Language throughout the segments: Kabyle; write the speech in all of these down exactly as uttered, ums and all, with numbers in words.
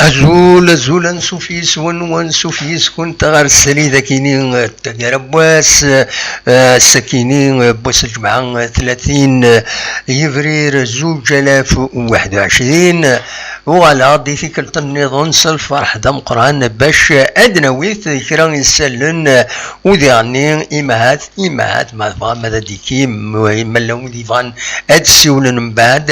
Azul, azul, ansuf yis-wen, wansuf yis-kunt ɣer srid akini, eh, taggara n wass, eh, ass-akini, eh, n wass n lǧemɛa, eh, tlatin, eh, yebrir, zuǧ alaf u waḥed u ɛecrin. Uɣaleɣ-d i tikkelt nniḍen s lferḥ d ameqqran bac ad d-nawi kra n yisallen, eh, u diɣenni imahat, imahat ma tebɣam ad d-ikim, ma llan wid yebɣan ad d-ssiwlen mbeɛd,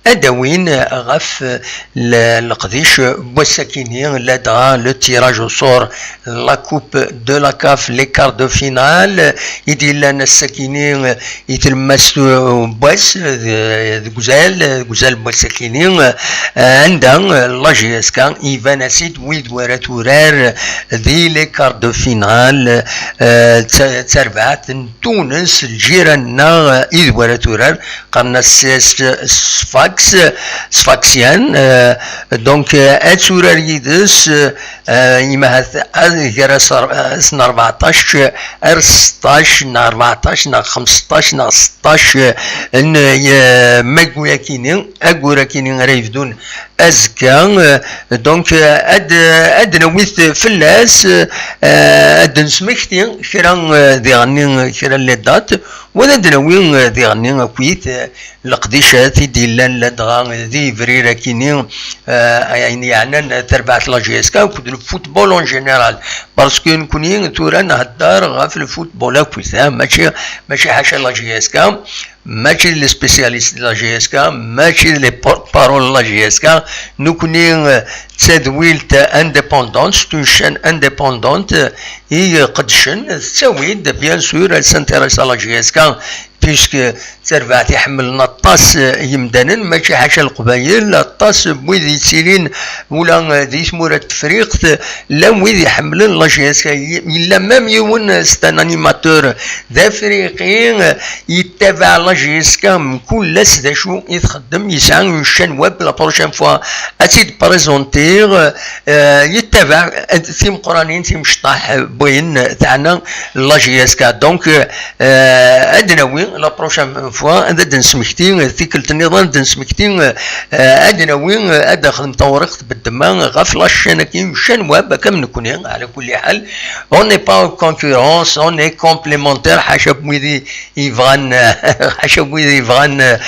ad d-awin ɣef l-, leqdic n wass-akini, ladɣa le tirage au sort, la coupe de la caf, les quarts de finale, i d-yellan ass-akini i tlemmast n wass, d-, deg uzal, deg uzal n wass-akini, anda la J S K iban-as-id wid wara turar di les quarts de finale, eh, d ta-, d tarbaɛt n Tunes, lǧiran-nneɣ, eh, id wara turar, qqaren-as S-, S-, Sfax, Sfaxian, eh, donc, eh, ad turar yid-s, eh, imahat ad gar ass ar-, ass n rbeɛṭac ar seṭṭac neɣ rbeɛṭac neɣ xemseṭṭac neɣ seṭṭac n, eh, maggu-yakini, aggur-akini ara yebdun azekka, eh, donc, eh, ad, ad d-nawi fell-as, eh, ad d-nesmekti kra, eh, diɣenni, kra n les dates, wa ad d-nawi, eh, diɣenni akkit, eh, leqdicat i d-yellan ladɣa di yebrir akini, eh, ayen yeɛnan tarbaɛt la J S K akked le football en général. Parce que nekkni tura nhedder ɣef le football akkit, eh, mačči, mačči ḥaca la J S K, mačči d les spécialistes de la J S K, mačči d les porte-parole de la J S K. Nekkni, eh, d tadwilt indépendante, c'est une chaîne indépendante, eh, i iqeddcen, tettawi-d, bien sûr, elle s'intéresse à la J S K, puisque d tarbaɛt iḥemmlen aṭas, eh, yemdanen, mačči ḥaca Leqbayel, aṭas n wid yettilin ula, eh, di tmura n Tefriqt, llan wid iḥemmlen la J S K. Yella même yiwen, eh, c'est un animateur d afriqi, eh, yettabaɛ la J S K mkul ass d acu i txeddem, yesɛa une chaîne web, la prochaine fois ad tt-id-présentiɣ, eh, yettabaɛ, eh, timeqqranin, timecṭaḥ, eh, n wayen teɛna la J S K. Donc, eh, ad d-nawi la prochaine fois, ad d-nesmekti, eh, tikkelt nniḍen ad d-nesmekti, eh, ad d-nawi, eh, ad d-nexdem tawriqt beddemma ɣef la chaîne-agi, une chaîne web, akka am nekkni, ɛla kulli ḥal. On n'est pas en concurrence, on est complémentaire, ḥaca n wid i yebɣan, ḥaca n wid yebɣan, eh,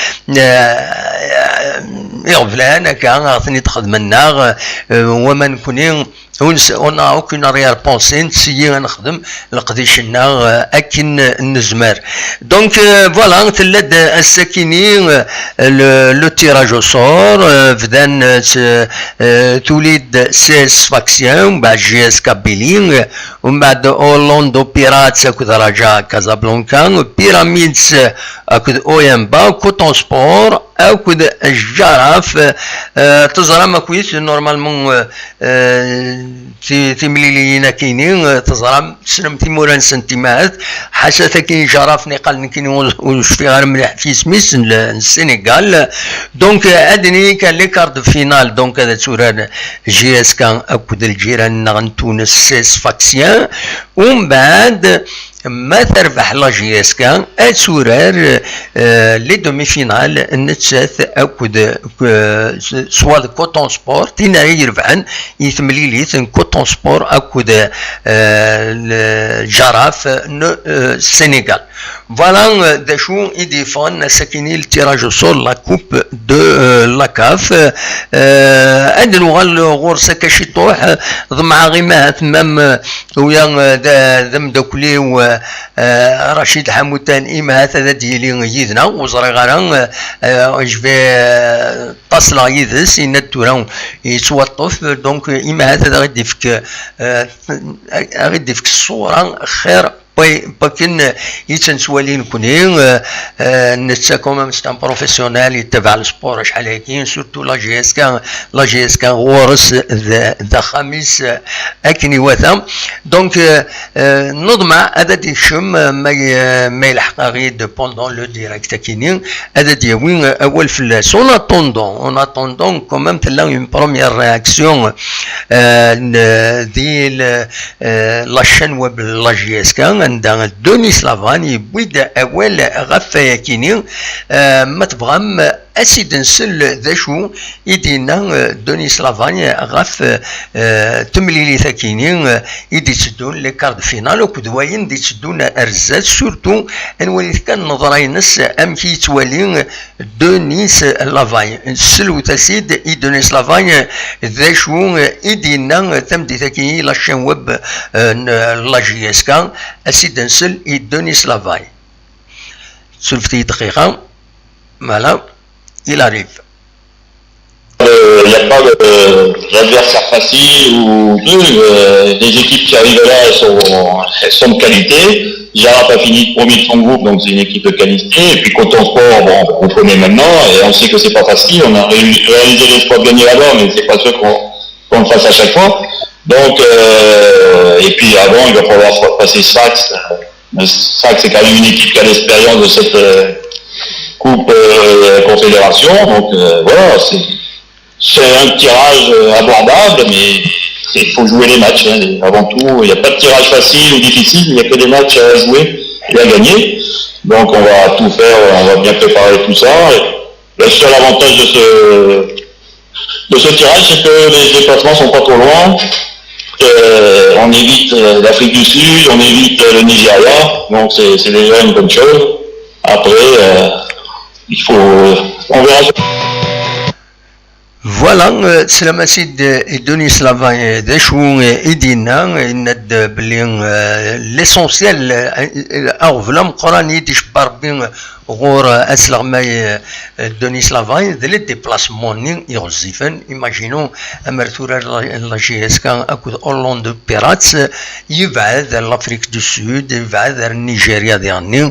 iɣeblan, akka, ad ten-id-xedmen, neɣ, eh, wama nekkni, ur nes-, on n'a aucune arrière-pensée, netteg ad nexdem leqdic-nneɣ, eh, akken nezmer. Donc, eh, voilà, tella-d ass-akini, eh, le, le tirage au sort, eh, bdan, eh, s-, eh, tuli-d S S Sfaxian, mbeɛd J S K Billing, Umbeɛd Orlando Pirates akked Raja Casablanca, Pyramids akked Oyemba, Coton Sport akked Jaraf. Eh, teẓram akkit, normalement, eh, eh, ti-, timliliyin akini, eh, teẓram, tessnem timura-nsent timahat, ḥaca tagi Jaraf niqal nekkini ur, ur cfiɣ ara mliḥ f yisem-is n, n Sénégal. Donc, eh, ad nini kan les quarts de finale, donc ad turar J S K akked lǧiran-nneɣ n Tunes, S S Sfaxian. Umbeɛd, ma terbeḥ la J S K, ad turar, eh, les demi-finales, nettat akked, eh, soit d Coton Sport, tin ara irebḥen i temlilit n Coton Sport akked, eh, l-, Jaraf n, eh, Sénégal. Voilà, euh, d acu i d-yeffɣen ass-akini, le tirage au sort, la coupe de, euh, la caf. Euh, ad nuɣal ɣur-s akka ciṭuḥ, ḍemɛeɣ imahat mam, euh, uya, euh, d, d ameddakel-iw, euh, euh, Racid Ḥamutan, imahat ad d-yili yid-neɣ, ur ẓriɣ ara, euh, euh, je vais, euh, ṭṭasleɣ yid-s, yenna-d tura yettwaṭṭef, donc, euh, imahat ad aɣ-id-ifk, euh, ad aɣ-id-ifk ṣṣura xir Oui, pas qu'une, il s'en soit l'inconnu, euh, euh, netta quand même c'est un professionnel, il était vers le sport, surtout la J S K, la J S K ɣur-s d, d axxam-is, euh, akken iwata. Donc, euh, euh, neḍmeɛ ad d-ikcem, euh, ma, euh, ma yelḥeq-aɣ-id pendant le direct akini, ad d-yawi, euh, awal fell-as. En attendant, en attendant, quand même, tella une première réaction, euh, n-, di le, euh, la chaîne web la J S K, anda Denis Lavagne yewwi-d awal ɣef wayakini, euh, ma tebɣam, ad s-id-nsel d acu i d-yenna, euh, Denis Lavagne ɣef, euh, temlilit-akini, euh, i d-itteddun, les quarts de finale, akked wayen d-itteddun ar zdat, surtout ad nwali kan nneḍra-ines, amek i yettwali, euh, Denis Lavagne. Selwet-as-id i Denis Lavagne d acu i d-yenna tameddit-agi la chaîne web, euh, n la J S K, ad s-id-nsel i Denis Lavagne. Surfet-iyi dqiqa. Voilà, il arrive. Euh, Il n'y a pas de- d'adversaire facile ou deux. Euh, les équipes qui arrivent là, elles sont, elles sont de qualité. Jarap a fini premier de son groupe, donc c'est une équipe de qualité. Et puis Coton Sport, bon, on connaît maintenant et on sait que c'est pas facile. On a réu- réalisé l'exploit de gagner là-bas, mais c'est pas sûr qu'on qu'on le fasse à chaque fois. Donc, euh, et puis avant, il va falloir passer Sfax. Euh, Sfax, c'est quand même une équipe qui a l'expérience de cette euh, Coupe euh, Confédération. Donc euh, voilà, c'est c'est un tirage euh, abordable, mais il faut jouer les matchs. Hein. Avant tout, il n'y a pas de tirage facile ou difficile, il n'y a que des matchs à jouer et à gagner. Donc on va tout faire, on va bien préparer tout ça. Et le seul avantage de ce, de ce tirage, c'est que les déplacements sont pas trop loin. Euh, on évite euh, l'Afrique du Sud, on évite euh, le Nigeria, donc c'est c'est déjà une bonne chose. Après, euh, il faut, on verra. Voilà, euh, teslam-as-id i Denis Lavagne, euh, d acu, euh, i d-yenna, euh, yenna-d, euh, belli, euh, l'essentiel, euh, euh, aɣbel ameqqran i d-icebba Rebbi, euh, ɣur, euh, asleɣmay, euh, Denis Lavagne, d les déplacements-nni iɣezzifen. Imaginons amer tura la, la J S K akked Orlando Pirates, euh, yebɛed ar l'Afrique du Sud, yebɛed ar Nigeria diɣenni.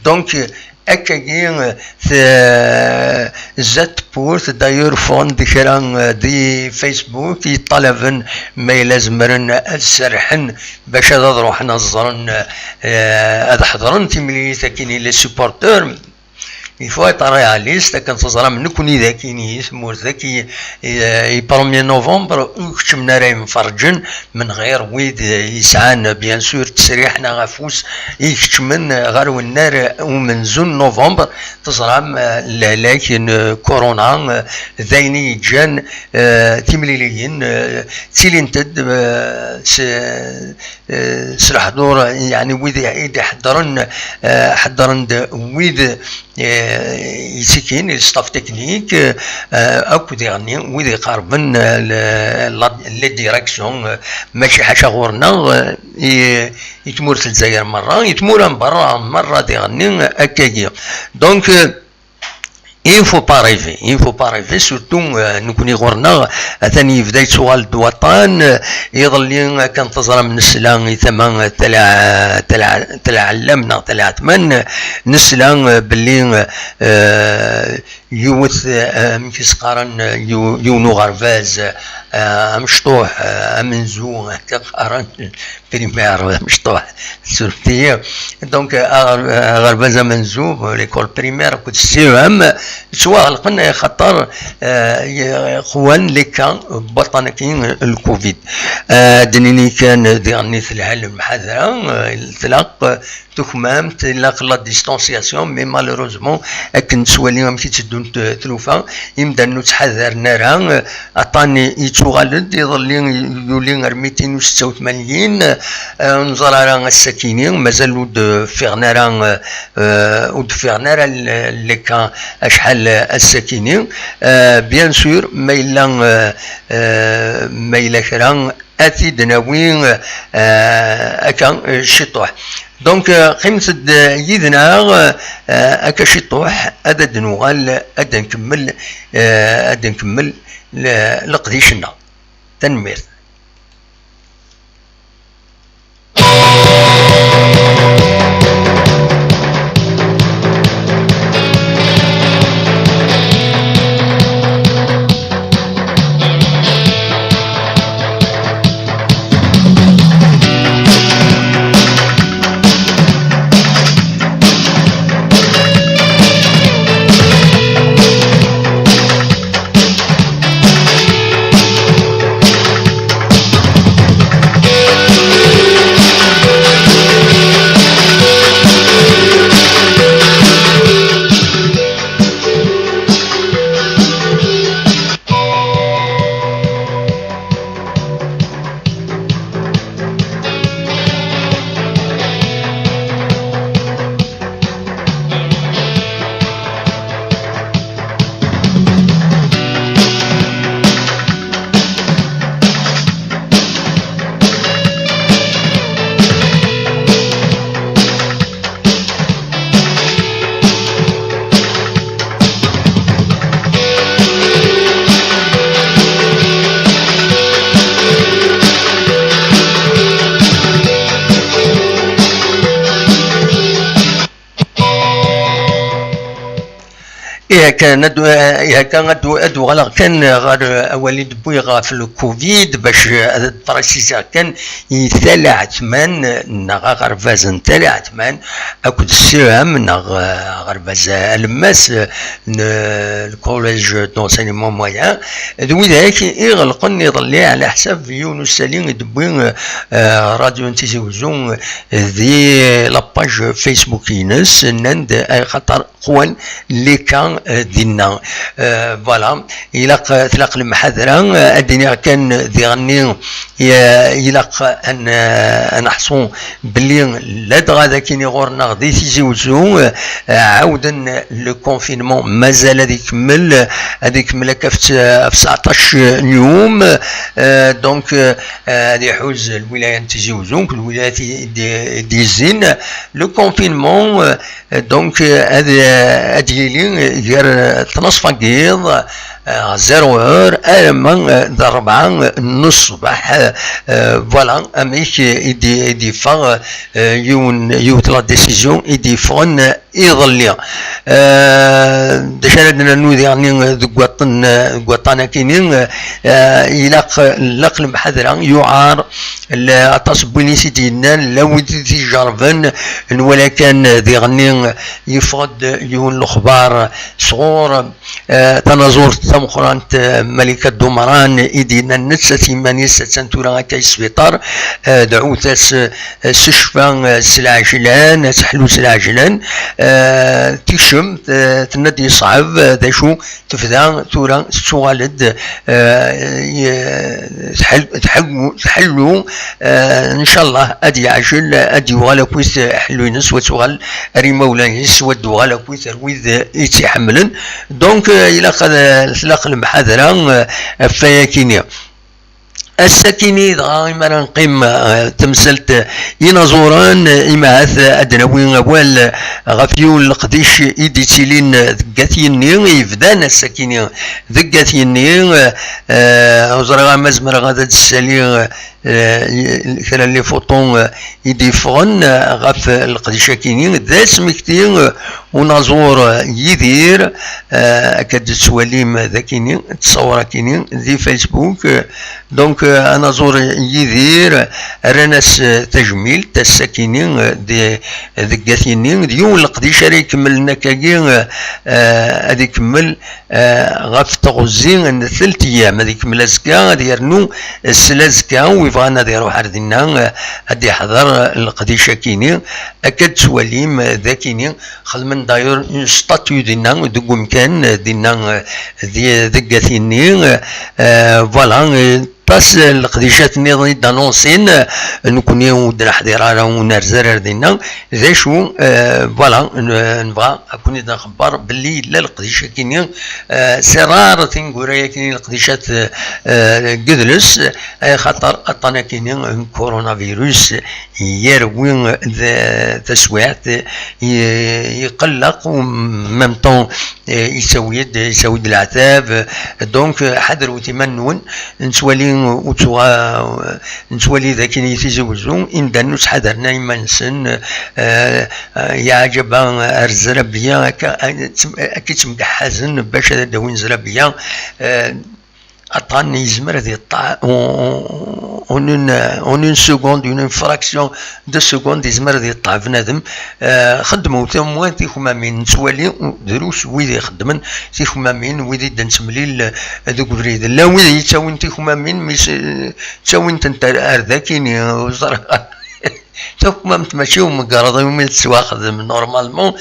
Donc, euh, Akkagi, euh, t-, zdat tewwurt, d'ailleurs ffɣen-d kra, euh, di Facebook, yeṭṭalaben ma yella zemren ad serrḥen bac ad, ad ruḥen ad ẓren, euh, ad ḥeḍren timlilit akkin i les supporteurs. Il faut être réaliste, akken teẓram nekkni d akkin i tmurt akkin, euh, i premier novembre ur keččmen ara yemferrǧen, من غير wid, euh, yesɛan, bien sûr, ttesriḥ neɣ afus i ikeččmen ɣer wennar umenzu n novembre. Teẓram, euh, lehlak n corona, euh, d ayen i yeǧǧan, euh, timliliyin, euh, ttilint-d, euh, s, euh, s leḥdur, yeɛni wid i d-iḥeddren, euh, ḥeddren-d wid, eh, yettikin, le staff technique, eh, akk diɣenni wid iqerben, eh, le- la- les directions, eh, mačči ḥaca ɣur-neɣ, eh, i i tmurt n Lezzayer merra, i tmura n berra merra diɣenni, eh, akkagi. Donc, eh, il faut pas rêver, il faut pas rêver, surtout, eh, nekkni ɣur-neɣ atan yebda yettuɣal-d waṭṭan, eh, iḍelli akken teẓram nesla i tama, eh, tala- tala- Tala Ɛellam neɣ Tala Ɛetman, nesla, eh, belli, eh, yiwet, eh, amek i s-qqaren, eh, yiw- yiwen uɣerbaz, eh, amecṭuḥ, eh, amenzu, akka qqaren, primaire, amecṭuḥ, surfet-iyi. Donc, eh, aɣer- aɣerbaz amenzu, l'école primaire akked C E M, ttwaɣelqen, eh, xaṭer, eh, qwan les cas n waṭṭan-agi n le covid. Eh, ad d-nini kan, eh, diɣenni telha lemḥadra, eh, tlaq, eh, tukmamt, ilaq la distanciation, mais malheureusement, akken nettwali amek i tteddunt, eh, tlufa, imdanen ur ttḥadaren ara, eh, aṭṭan i- yettuɣal-d, iḍelli yuli ar mitin u setta u tmanyin, eh, ur neẓri ara ass-akini, mazal ur d-ffiɣen ara, eh, eh, ur d-ffiɣen ara l- les cas acḥal, eh, ass-akini. Eh, bien sûr, ma yella, eh, eh, ma yella kra, ad t-id-nawi, eh, akka, eh, ciṭuḥ. Donc, eh, qqimet-d yid-neɣ, eh, akka ciṭuḥ, ad d-nuɣal, ad d-nkemmel, eh, ad d-nkemmel le- leqdic-nneɣ. Tanemmirt. Ihi kan, ad, ihi kan ad, ad uɣaleɣ kan ɣer, eh, awal i d-wwiɣ ɣef le covid, bac, eh, ad préciser kan i Tala Ɛetman, eh, neɣ aɣerbaz n Tala Ɛetman akked C E M neɣ, eh, aɣerbaz alemmas, eh, n, eh, le collège d'enseignement moyen, d widak i iɣelqen iḍelli ɛla ḥsab yiwen usali i d-wwi, eh, eh, Radio n Tizi Uzzu, eh, di la page Facebook-ines, nnan-d, eh, axaṭer qwan les cas, euh, dinna. Euh, voilà, ilaq, tlaq lemḥadra, euh, ad d-iniɣ kan diɣenni, euh, ilaq ad n-, euh, ad neḥṣu belli ladɣa d akini ɣur-neɣ di Tizi Uzzu, euh, ɛawden le confinement, mazal ad ikemmel, ad ikemmel akka ɣef ts-, ɣef tseɛṭac n yum, euh, donc, euh, ad iḥuz lwilaya n Tizi Uzzu, lwilaya i d-, i d-yezzin, le confinement, euh, Donc, euh, ad, euh, ad yili gar, euh, tnaṣfa n yiḍ, euh, zéro heure, alamma, euh, d rebɛa, euh, n ṣṣbeḥ, euh, euh, voilà, amek, euh, i d-, i d-yeffeɣ, euh, yiwen, yiwet la décision i d-yeffɣen, euh, iḍelli. Euh, d acu ara d-nernu diɣenni, euh, deg waṭṭan, euh, deg waṭṭan-akini, euh, euh, ilaq, euh, ilaq lemḥadra, yuɛer, la, aṭas n win i s-id-yennan, la wid i t-ijerrben, nwala kan diɣenni yeffeɣ-d yiwen lexbar sɣur, eh, tanaẓurt tameqqrant, eh, Malika Dumran, i d-yennan nettat iman-is attan tura akka i sbiṭar, eh, dɛut-as, eh, s ccfa, eh, s lɛejlan, ad teḥlu s lɛejlan, eh, tekcem, eh, tenna-d yeṣɛeb, eh, d acu, tebda tura tettuɣal-d, eh, ye-, tḥel-, tḥeggu-, tḥellu, eh, ncallah ad yeɛjel, ad yuɣal akkit ḥellu-ines, wa tuɣal ar imawlan-is, wa d-uɣal akkit ar wid i tt-iḥemmlen. Donc, eh, ilaq ad, tlaq lemḥadra, eh, ɣef wayakini. Ass-akini dɣa, imi ara neqqim, eh, tamsalt, eh, inaẓuren, eh, imahat, eh, ad d-nawi awal, eh, ɣef yiwen n leqdic i d-ittilin, eh, deg At Yenni, yebdan ass-akini deg At Yenni, eh, eh, ur ẓriɣ ara ma zemreɣ ad d-ssaliɣ, eh, eh, kra n les photos, eh, i d-yeffɣen, eh, ɣef leqdic-akini. D asmekti, eh, unaẓur, eh, Yidir, eh, akka d-tettwalim d akini, ttṣawur akini di Facebook, eh, donc, eh, anaẓur Yidir, rran-as, eh, tajmilt, ass-akini, eh, di, deg At Yenni, d yiwen leqdic ara ikemmlen akkagi, eh, eh, ad ikemmel, eh, ɣef teɣzi n telt ayyam, ad ikemmel azekka, ad yernu, eh, sel azekka, u yebɣan ad iruḥ ar dinna, eh, ad iḥḍer, eh, leqdic akini, akka d-tettwalim, eh, d akini, xedmen d'ailleurs une statue dinna, deg umkan, eh, dinna, eh, di, deg At Yenni, eh, voilà, eh, aṭas n leqdicat nniḍen i d-anunsin, eh, nekkni ur d-neḥḍir ara, ur nerza ara ar dinna. D acu, eh, voilà, n-, nebɣa ad ken-id-nxebber belli yella leqdic-akini, eh, c'est rare tineggura-yakini leqdicat, eh, eh, deg idles, eh, xaṭer aṭṭan-akini n coronavirus yerwi d taswiɛt, i-, iqelleq, u en même temps, eh, yettawi-d, yettawi-d leɛtab. Donc, eh, ḥadret iman-nwen. Nettwali, ur ttuɣa-, nettwali d akken i Tizi Wezzu, imdanen ur ttḥadaren ara iman-nsen, eh, eh, yeɛǧeb-aɣ ar zzrabya, akka, akka i ttemgeḥḥazen bac ad d-awin zzrabya, eh, aṭṭan yezmer ad yeṭṭeɛ, en, en une, en une seconde, une fraction de seconde, yezmer ad yeṭṭeɛ bnadem. Eh, xeddmew tamwan tikmamin, nettwali drus wid ixeddmen tikmamin, wid i d-nettemlil, eh, deg ubrid. Llan wid yettawin tikmamin, mi s-, ttawin-tent ar, ar dakini, ur ẓriɣ. Takmamt mačči umgerḍ iwumi tettwaxdem normalement,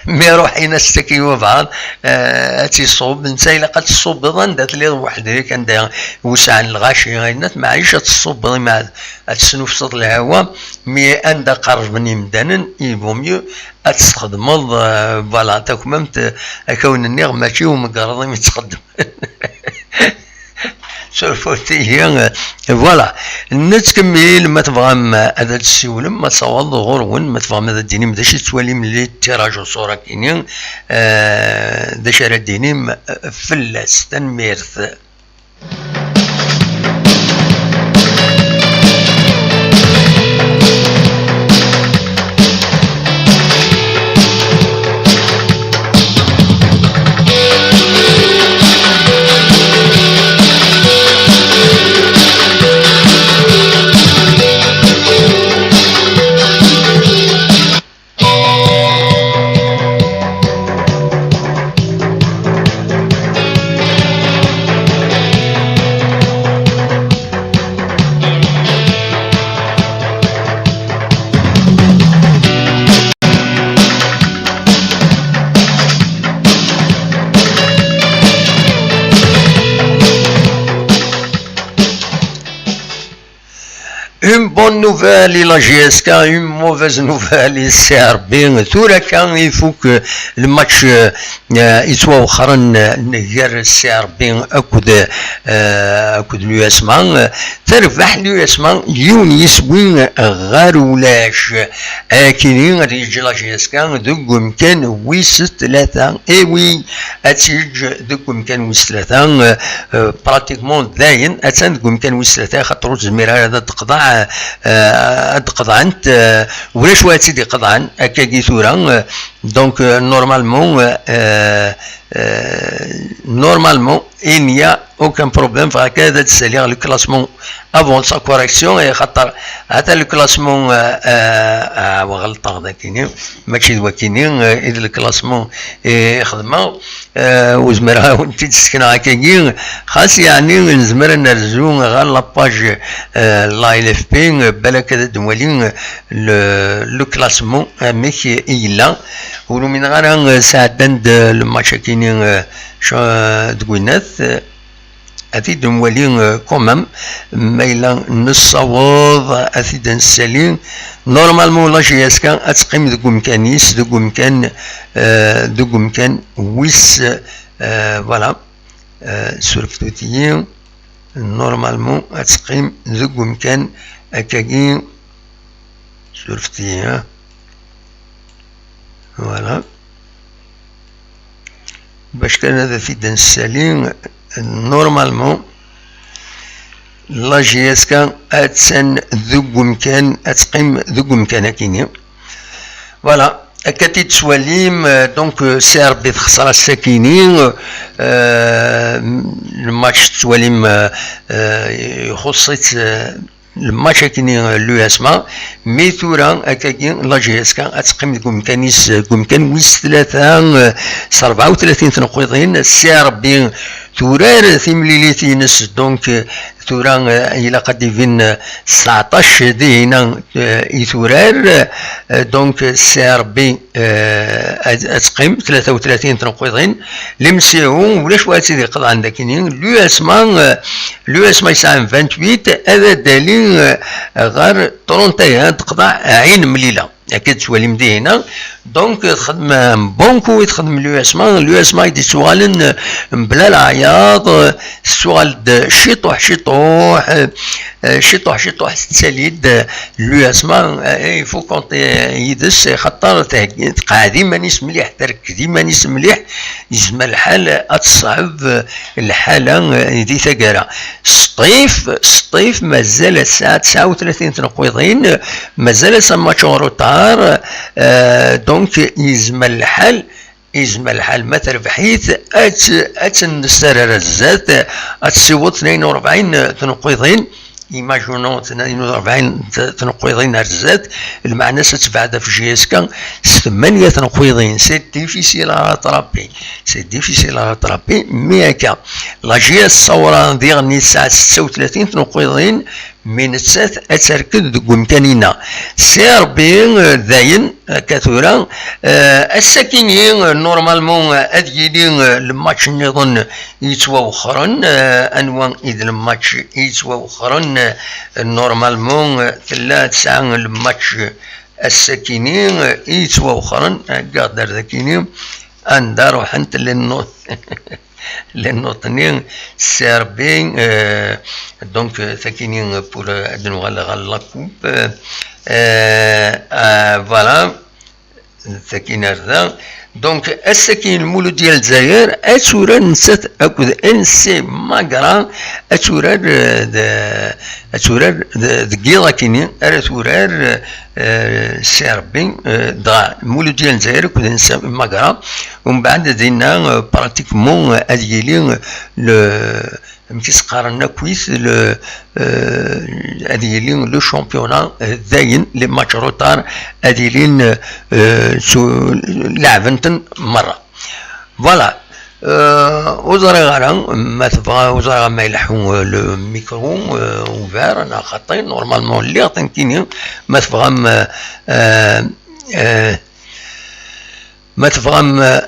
mi ruḥ in-as tagi i wabɛaḍ, eh, ad tt-iṣubb, netta ilaq ad tt-tṣubbeḍ anda telliḍ weḥd-k, anda wesɛen lɣaci, ayen at maɛic ad tt-tṣubbeḍ, imi ad, ad tesnufseḍ lhawa, mi anda qerrben imdanen, il vaut mieux ad tt-txedmeḍ, eh, voilà, takmamt, eh, akka wen-nniɣ, mačči umgerḍ imi tt-txeddem. Surfut-iyi, voilà. Nettkemmil, ma tebɣam ad d-tessiwlem, ma tessaweḍ ɣur-wen, ma tebɣam ad d-tinim d acu tettwalim les tirages au sort-akini, eh, d acu ara d-tinim, eh, fell-as. Tanemmirt. Bonne nouvelle i la J S K, une mauvaise nouvelle i C R B. Tura kan ifuk, euh, le match, euh, euh, yettwawexxren, euh, gar C R B akked, euh, akked l'U S M A. Terbeḥ l'U S M A yiwen yiswi ɣer ulac. Akini ad yeǧǧ la J S K deg umkan wis tlata. Eh oui, ad tt-yeǧǧ deg umkan wis tlata, euh, euh, pratiquement dayen, attan deg umkan wis tlata, xaṭer ur tezmir ara ad d-teqḍeɛ, euh, ad d-qeḍɛent, euh, ulac wa ad tt-id-iqeḍɛen, akkagi tura, euh, donc, euh, normalement, euh, euh, euh, normalement, il n'y a aucun problème, bɣiɣ kan ad d-ssaliɣ le classement avant sa correction, et xaṭer ata le classement, euh, euh, euh, ɣelṭeɣ dakini, mačči d wakini, euh, i d le classement i xedmeɣ. Euh, ur zmireɣ ad wen-t-id-ssekneɣ akkagi. Xas yeɛni nezmer ad nerzu ɣer la page, euh, la L F P, euh, balak ad d-nwali, euh, le, le classement amek i yella. Ur umineɣ ara, euh, sɛeddan-d, euh, le match akini, euh, c-, euh, deg winat, euh, ad t-id-nwali, euh, quand même, ma yella nessaweḍ ad t-id-nessali. Normalement la J S K ad teqqim deg umkan-is, deg umkan, euh, deg umkan wis, euh, voilà, euh, surfet-iyi. Normalement ad teqqim deg umkan akkagi, surfet-iyi, hein. Voilà. Bac kan ad t-id-nessali, normalement la J S K attan deg umkan, ad teqqim deg umkan akini. Voilà, akka t-id-tettwalim, euh, donc, euh, C R B texṣer ass-akini, euh, le match tettwalim, euh, euh, ixuṣṣ-itt, euh, le match akini, euh, l'U S M A, mais tura akkagi la J S K ad teqqim deg umkan-is, deg umkan wis tlata, euh, s rebɛa u tlatin tneqqiḍin, C R B turar timlilit-ines, donc, euh, tura, euh, ilaq ad d-ibin, euh, tseɛṭac dihina, euh, i turar, euh, donc, C R B, euh, ad, ad teqqim tlata u tlatin tneqqiḍin, l'M C O, ulac wa ad tt-id-iqeḍɛen dakini, l'U S M A, euh, l'U S M A yesɛan vingt-huit, ad d-ali, euh, ɣer trente et un, teqḍeɛ Ɛin Mlila. Akka tettwalim dihina. Donc, txedm un bon coup i txedm l'U S M A, l'U S M A i d-ittuɣalen, euh, mebla leɛyaḍ, euh, tettuɣal-d ciṭuḥ, ciṭuḥ, euh, euh, ciṭuḥ, ciṭuḥ tettali-d, euh, l'U S M A, euh, il faut compter, euh, yid-s, xaṭer thegg-, tqeɛɛed iman-is mliḥ, terked iman-is mliḥ, yezmer lḥal ad teṣɛeb, euh, lḥala, euh, di taggara. Sṭif, Sṭif, mazal ass-a tesɛa u tlatin tneqqiḍin, mazal ass-a match en retard, euh, donc yezmer lḥal, yezmer lḥal ma terbeḥ-it, ad tt-, ad tt-nessarer ar zdat, ad tessiweḍ tnayen u rebɛin tneqqiḍin, imaginons tnayen u rebɛin tneqqiḍin ar zdat, lmeɛna-s ad tebɛed ɣef J S K s tmanya tneqqiḍin, c'est difficile à rattraper, c'est difficile à rattraper, mais akka, la J S Saoura diɣen tesɛa setta u tlatin tneqqiḍin, mi nettat ad terked deg umkan-inna. C R B, euh, dayen, akka tura, euh, ass-akini, euh, normalement, euh, ad yili, euh, le match nniḍen yettwawexxren, euh, anwa i d le match yettwawexxren, euh, normalement, euh, tella tesɛa le match ass-akini, euh, yettwawexxren, heggaɣ-d ar dakini, anda ruḥent les notes. Les notes-nni, C R B, euh, donc, euh, takini, euh, pour, euh, ad nuɣal ɣer la coupe, euh, euh, euh, voilà, takini ar da. Donc, ass-akini Lmuludya n Lezzayer, ad turar nettat akked N C Magra, ad turar, euh, d-, ad turar d-, deg yiḍ akini, ara turar, euh, euh, C R B, euh, dɣa Lmuludya n Lezzayer akked N C Magra, umbeɛd dinna, euh, pratiquement, euh, ad yili, euh, le, amek i s-qqaren akkit, le, euh, ad yili le championnat, euh, dayen, les matchs retard, ad ilin, euh, su-, leɛben-ten merra. Voilà. Euh, ur ẓriɣ ara ma tebɣa, ur ẓriɣ ma ileḥḥu, euh, le micro, euh, ouvert neɣ xaṭi. Normalement lliɣ tankini, ma tebɣam, euh, euh, euh, ma tebɣam, euh,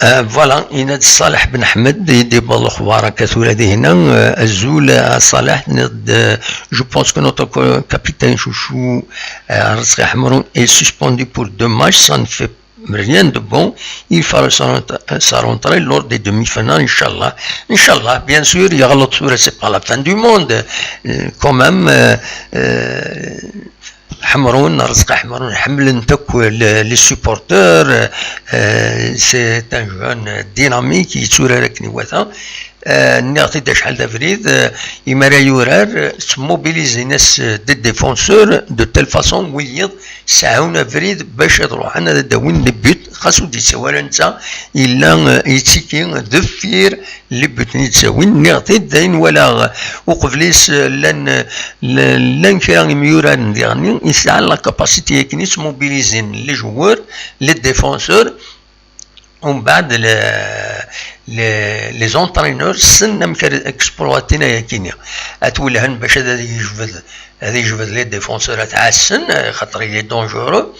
Euh, voilà, yenna-d Ṣaleḥ Ben Ḥmed, i d-yewweḍ lexbar akka tura di hna. Euh, azul a Ṣaleḥ, tenniḍ-d, euh, je pense que notre co- capitaine chouchou, euh, Arezqi Ḥemrun, est suspendu pour deux matchs, ça ne fait rien de bon. Il fera sa rent- sa rentrée lors des demi-finales, Inch'Allah. Inch'Allah, bien sûr, yeɣleḍ tura, c'est pas la fin du monde. Euh, quand même, euh, euh, Ḥemrun, Arezqi Ḥemrun, ḥemmlen-t akk le- les supporters. Euh, c'est un jeune dynamique, yetturar akken iwata. Euh, nniɣ-t-id acḥal d abrid, euh, imi ara yurar, euh, ttmobilizin-as, euh, des défenseurs de telle façon, wiyiḍ sɛun abrid bac ad ruḥen ad d-awin les buts, xas ur d-yettawi ara netta, yella, euh, yettiki deffir les buts-nni d-ttawin. Nniɣ-t-id, d ayen walaɣ, euh, uqbel-is, euh, llan, euh, l- llan kra imyuraren diɣenni, yesɛa la capacité akken i ttmobilizin les joueurs, les défenseurs, umbeɛd le- le- les entraîneurs ssnen amek ara exploitin ayakini. Ad twellhen bac ad ad yejbed, ad yejbed les défenseurs ad t-ɛassen, xaṭer il est dangereux.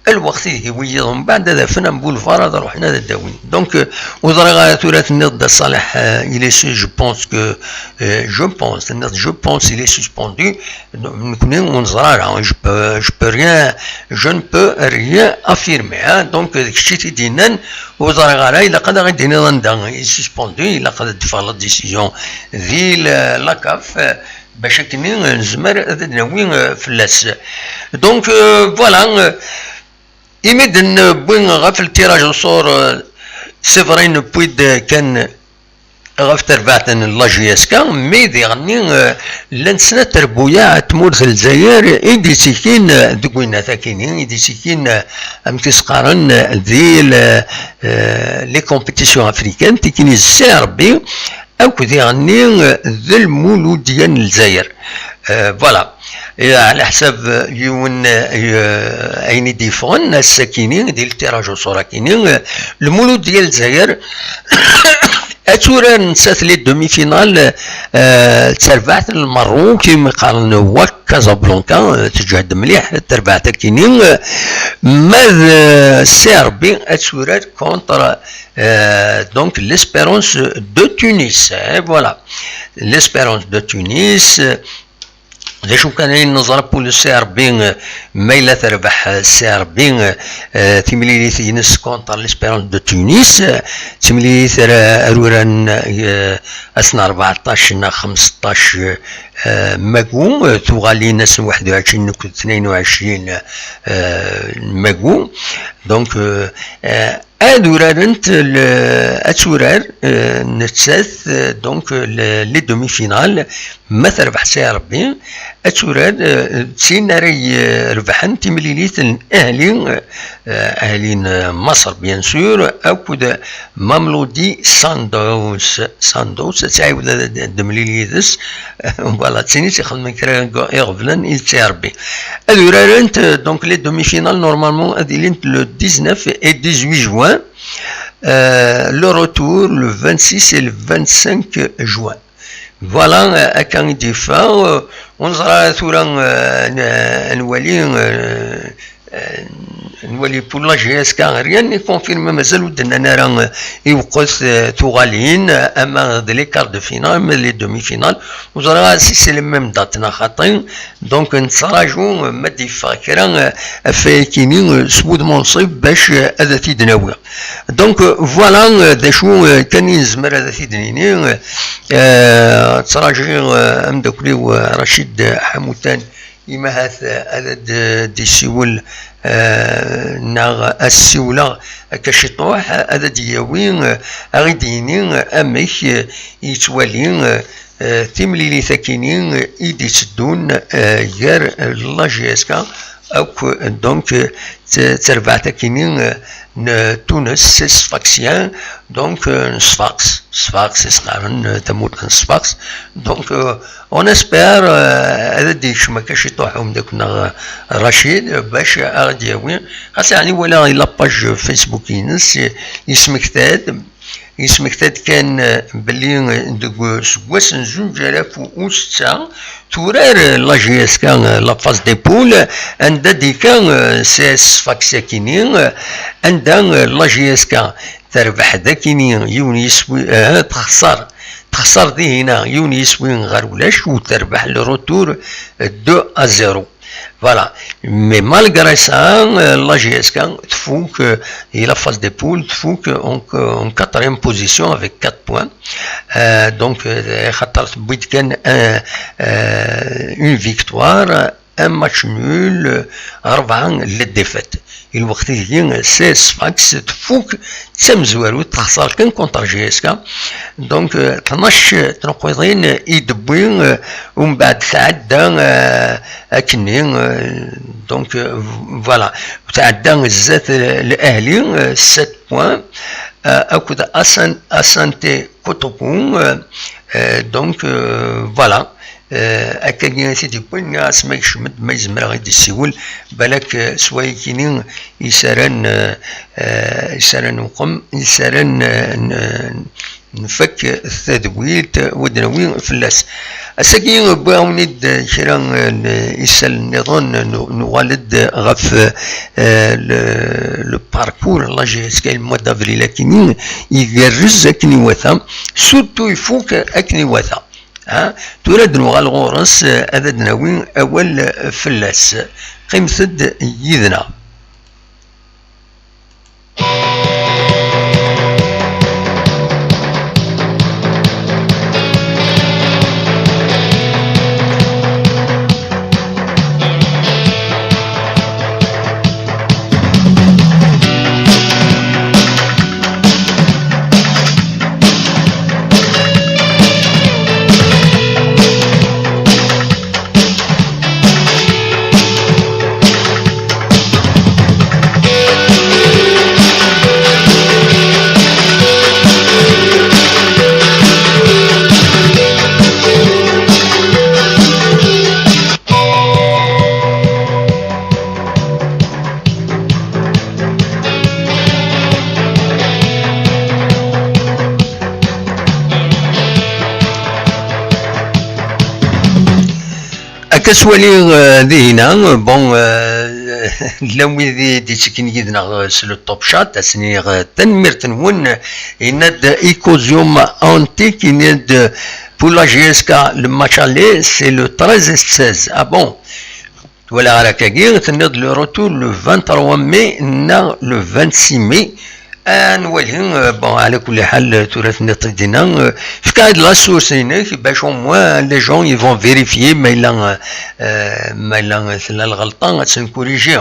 Lweqt ideg wiyiḍ umbeɛd ad afen un boulevard ad ruḥen ad d-awin. Donc, euh, ur ẓriɣ ara tura tenniḍ-d a Ṣaleḥ, euh, il est su- je pense que, euh, je pense, tenniḍ-d je pense il est suspendu. Nekkni ur neẓri ara, je peux, je peux rien, je ne peux rien affirmer, hein. Donc, euh, d kečč i t-id-yennan, ur ẓriɣ ara, ilaq ad aɣ-id-tiniḍ anda il est suspendu, ilaq ad d-teffeɣ la décision di la, la CAF, euh, bac akken nezmer ad d-nawi, euh, fell-as. Donc, euh, voilà, euh, imi d-newwi ɣef le tirage au sort, euh, c'est vrai, newwi-d kan ɣef terbaɛt n la J S K, mais diɣenni, euh, llant snat terbuyaɛ n tmurt n Lezzayer i d-ittikin, euh, deg winnat akini, i d-ittikin, euh, amek i s-qqaren, euh, di le- euh, les compétitions africaines, tikini Serbie, akk diɣenni, euh, d lmuludya n Lezzayer. Euh, voilà. Et ɛla ḥsab, euh, yiwen, euh, ayen i d-yeffɣen ass-akini, di le tirage au sort akini, euh, lmuludya n Lezzayer, ad turar nettat les demi-finales, euh, d terbaɛt n Lmerruk, imi qqaren Wak Casablanca, euh, teǧhed mliḥ terbaɛt akini, euh, ma d, euh, Serbie ad turar contre, euh, donc l'Espérance de Tunis, hein, voilà. L'Espérance de Tunis, euh, d acu kan ay neẓra pour le Serbie, euh, ma yella terbeḥ, euh, Serbie, euh, euh, timlilit-ines contre l'Espérance de Tunis, euh, timlilit ara ara uran, euh, ass n rbeɛṭac neɣ xemseṭṭac, euh, magu, euh, tuɣalin ass n waḥed u ɛecrin akked tnayen u ɛecrin, euh, magu. Donc, euh, euh, ad urarent le- ad turar, euh, nettat, euh, donc, euh, le- les demi-finales, ma terbeḥ Serbie, ad turar, euh, d tin ara irebḥen timlilit n Ahli, euh, Ahli n Maṣer, bien sûr, akked Mamelodi Sundowns. Sundowns, ad tɛiwed ad d-temlil yid-s. Voilà, d tin i tt-ixedmen kra iɣeblan i Serbie. Ad urarent, euh, donc, les demi-finales, normalement, ad ilint le dix-neuf et dix-huit juin. Euh, le retour, le vingt-six et le vingt-cinq juin. Voilà, euh, akka i d-yeffeɣ, euh, ur neẓra tura, euh, n- nwali, euh, euh, nwali pour la J S K, rien n'est confirmé, mazal ur d-nnan ara, euh, iwqet, euh, tuɣalin, euh, ama d les quarts de finale, ama d les demi-finales, ur ẓriɣ ara si c'est les mêmes dates neɣ xaṭi. Donc, nettraǧu, euh, ma d-yeffeɣ kra, euh, ɣef wayakini, euh, s wudem unṣib bac, euh, ad t-id-nawi. Donc, euh, voilà, euh, d acu, euh, kan i nezmer ad t-id-nini, euh, euh, ttṛajiɣ, euh, ameddakel-iw, euh, Racid Ḥamutan, imahat, euh, ad d- d-isiwel, euh, neɣ ad siwleɣ akka ciṭuḥ, ad d-yawi, euh, ad ɣ-id-yini, euh, amek, euh, yettwali, euh, euh, timlilit akini, euh, i d-itteddun, euh, gar, euh, la J S K akk, euh, donc, euh, t- terbaɛt akini, euh, n Tunes, c'est Sfaxien, donc, euh, n Sfax, Sfax, i s-qqaren, euh, tamurt n Sfax. Donc, euh, on espère, euh, ad d-yekcem akka ciṭuḥ umeddakel-nneɣ, euh, Racid, euh, bac ad ɣ-d-yawi. Xas ɛni walaɣ la page Facebook-ines, euh, yesmekta-d, yesmekta-d kan, euh, belli, euh, deg useggas n zuǧ alaf u setta, turar, euh, la J S K, euh, la phase des poules, anda d-yekka, euh, s- Sfax akini, euh, anda, euh, la J S K terbeḥ dagini yiwen yiswi, eh, texṣer, texṣer dihina yiwen yiswi ɣer ulac, u terbeḥ le retour deux à zéro. Voilà. Mais malgré ça, euh, la J S K tfuk, euh, et la phase des poules tfuk, euh, en, euh, en quatrième position avec quatre points. Euh, donc, euh, خاطر تبويت كان, euh, euh, une victoire, un match nul, euh, أربعة la défaite. Lweqt-agi, c'est Sfax tfuk d tamezwarut, texṣer kan contre J S K. Donc, euh, tnac tneqqiḍin i d-tewwi, euh, umbeɛd tɛedda, euh, akkenni, euh, donc, euh, voilà. Tɛedda zdat, euh, L'Ahli, euh, sept points, euh, akked Asan-, Asante Kotoko, euh, euh, donc, euh, voilà. Euh, akkagi i t-id-yewwin, nniɣ-as ma yekcem-d, ma yezmer ad d-yessiwel, balak, euh, s wayakini isaran, euh, euh, isaran uqem, isaran, euh, n-, nfak tadwilt, ur d-nawi fell-as. Ass-agi, wwiɣ-awen-id kra n isal nniḍen, nu-, nuɣal-d ɣef, euh, le, le parcours n la J S K le mois d'avril akini, igerrez akken iwata, surtout ifuk akken iwata. Ha? Tura ad nuɣal ɣur-s, euh, ad d-nawi awal, euh, fell-as. Qqimet-d yid-neɣ. Akka swaliɣ, euh, dihina, bon, euh, llan wid i d-ittekken yid-neɣ, euh, s le Top Chat, ad s-iniɣ, euh, tanemmirt-nwen. Yenna-d Ecosium Antique, yenna-d, euh, pour la J S K, le match aller, c'est le treize et seize. Ah bon? Twalaḍ ara akkagi, tenniḍ le retour le vingt-trois mai neɣ le vingt-six mai. Ad nwali, euh, bon, ɛla kulli ḥal, tura tenniḍ-t-id dinna, euh, efk-aɣ-d la source-inek, bac au moins les gens ils vont vérifier ma yella, euh, ma yella tella lɣelṭa, ad tt-nkuriji.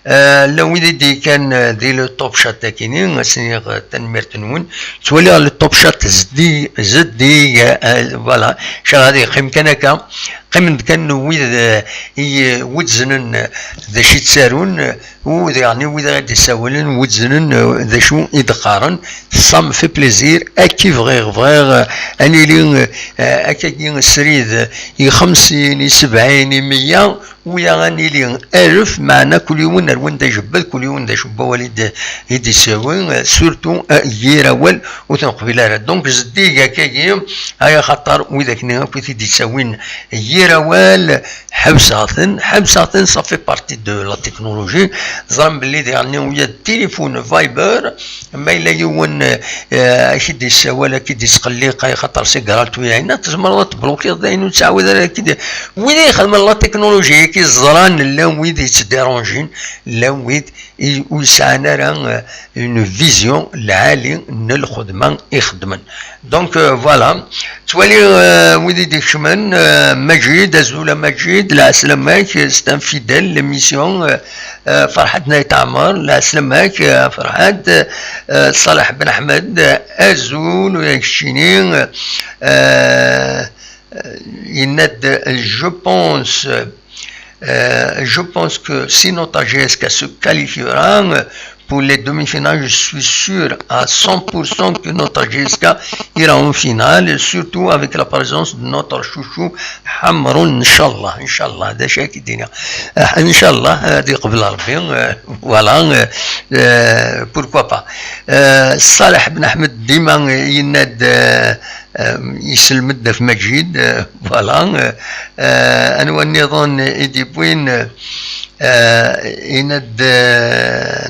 Euh, llan wid i d-yekkan, euh, di le Top Chat akini, ad s-iniɣ, euh, tanemmirt-nwen. Ttwaliɣ le Top Chat zeddig, zeddig, euh, voilà, car ad yeqqim kan akka. Qqimen-d kan wid, eh, i, eh, iwezznen, eh, d acu i ttarun, eh, u diɣen wid ara d-isawalen wezznen, eh, d acu i d-qqaren. Ça me fait plaisir. Akka i bɣiɣ, bɣiɣ, eh, ad nili, eh, akkagi srid, eh, i xemsin, i sebɛin, i meyya, wiyaḍ ad nili alef, meɛna kul yiwen ar wanda ijebbed, kul yiwen d acu n wawal i d-, i d-issawi, eh, surtout, eh, yir awal ur t-neqbil ara. Donc, zeddig akkagi, ay axaṭer widak-nni akk i t-id-ittawin yir awal, ḥebseɣ-ten, ḥebseɣ-ten, ça fait partie de la technologie. Ẓran belli diɣen il y a téléphone Viber, ma yella yiwen, eh, ak-id-issawal, ak-id-isqelliq, ay axaṭer si Gérald Tuyayna, tzemreḍ ad tblukiḍ d ayen ur tettɛawid ara ak-id-, wid i ixedmen la technologie, ak-iẓran, llan wid yettdiranjin, llan wid i, ur yesɛan ara, euh, une vision lɛali n lxedma i xeddmen. Donc, euh, voilà. Ttwaliɣ, euh, wid i d-ikecmen, euh, Majid, azul a Majid, lɛeslama-k, c'est un fidèle l'émission, euh, euh, Ferḥat n Ayt Ɛmer, lɛeslama-k, euh, Ferḥat, euh, Ṣaleḥ Ben Ḥmed, euh, azul, euh, keččini, euh, euh, yenna-d, je pense, euh, je pense que si notre J S K se qualifiera, euh, pour les demi-finales, je suis sûr à cent pour cent que notre J S K ira en finale, surtout avec la présence de notre chouchou Hamroun, Inch'Allah, Inch'Allah, d acu akka i d-iniɣ. Euh, Inch'Allah, euh, ad yeqbel Rebbi, euh, voilà, euh, euh, pourquoi pas. Euh, Ṣaleḥ Ben Ḥmed dima yenna-d, euh, Yesselmed ɣef Maǧid, voilà. Anwa nniḍen i d-yewwin? Yenna-d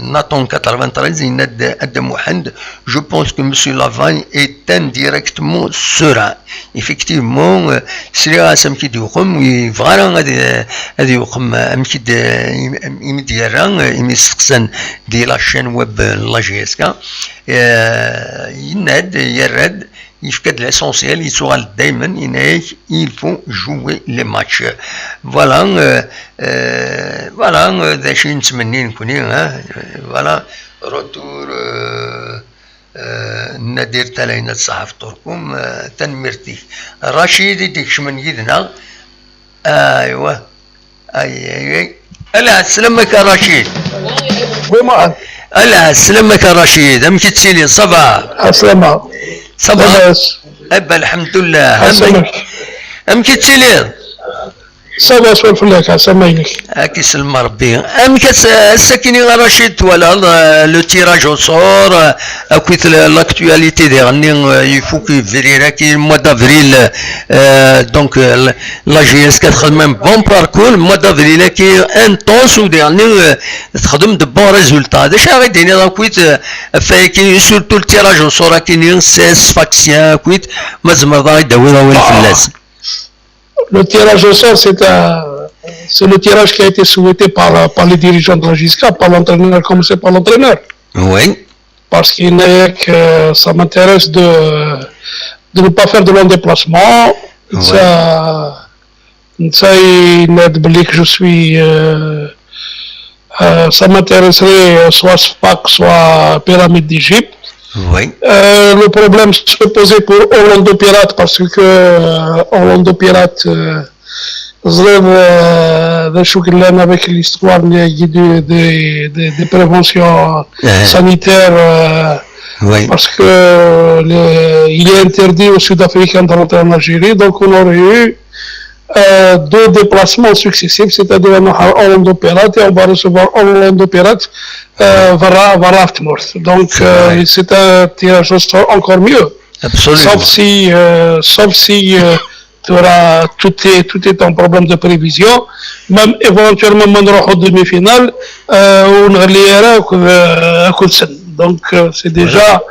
Naton quatre-vingt-treize, yenna-d Adda Muḥend: "Je pense que Monsieur Lavagne est indirectement serein." Effectivement, sliɣ-as amek i d-yuqem, ur yebɣa ara ad ad yuqem amek i d-, imi d-yerra, imi steqsan di la chaîne web n la J S K. Yenna-d, yerra-d, yefka-d l'essentiel, yettuɣal-d daymen, yenna-yak: "Il faut jouer les matchs." Voilà. Voilà, d acu i nettmenni nekkni, hein. Voilà, retour n Nadir Talayna d Saḥaf Turkum. Tanemmirt-ik. Racid i d-ikecmen yid-neɣ. Aywa. Ay, ay, ay. Ala, sslam-ak a Racid. Oui, moi. Ala, sslam-ak a Racid. Amek i tettiliḍ? Ça va? Aslama. Ça va? Labas. Eh ben, lḥemdullah. Aslama. Amek i tettiliḍ? Ça va, swal fell-ak, aslama-inek. Ad k-isellem Rebbi. Amek ass-, ass-akini a Racid twalaḍ, euh, le tirage au sort, euh, akkit l-, l'actualité diɣenni, euh, ifuk yebrir-agi, le mois d'avril, euh, donc, euh, la J S K txedm un bon parcours, le mois d'avril-agi intense, u diɣenni, euh, txedm de bons résultats. D acu ara d-tiniḍ akkit, euh, ɣef wayagi, surtout le tirage au sort-agi-ni, seize Sfaxien akkit, ma tzemreḍ ad aɣ-d-tawiḍ awal fell-as? Le tirage au sort, c'est un, c'est le tirage qui a été souhaité par, par les dirigeants de la J S K, par l'entraîneur, commencé par l'entraîneur. Oui. Parce qu'il n'est que ça m'intéresse de, de ne pas faire de long déplacement. Oui. Ça, ça, il m'a dit que je suis, euh, euh, ça m'intéresserait, euh, soit Sfax, soit Pyramide d'Égypte. Oui. Euh, le problème se posait pour Orlando Pirates parce que, euh, Orlando Pirates, euh, ẓriɣ, euh, d acu yellan avec l'histoire des, des, des, des préventions Euh. sanitaires, euh, Oui. Parce que le, il est interdit aux Sud-Africains de rentrer en Algérie, donc on aurait eu, euh, deux déplacements successifs, c'est-à-dire on aura Orlando Pirates et on va recevoir Orlando Pirates, euh, Vara, Vara Aftemort. Donc, C'est vrai. Euh, c'est un tirage au sort encore mieux. Absolument. Sauf si, euh, sauf si, euh, tu auras, tout est, tout est en problème de prévision. Même éventuellement, on aura en demi-finale, euh, on aura les erreurs, euh, à Coulson. Donc, euh, c'est déjà,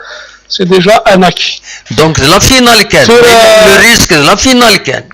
c'est déjà un acquis. Donc, la finale, quel? Sur, euh, Le risque, la finale, quel?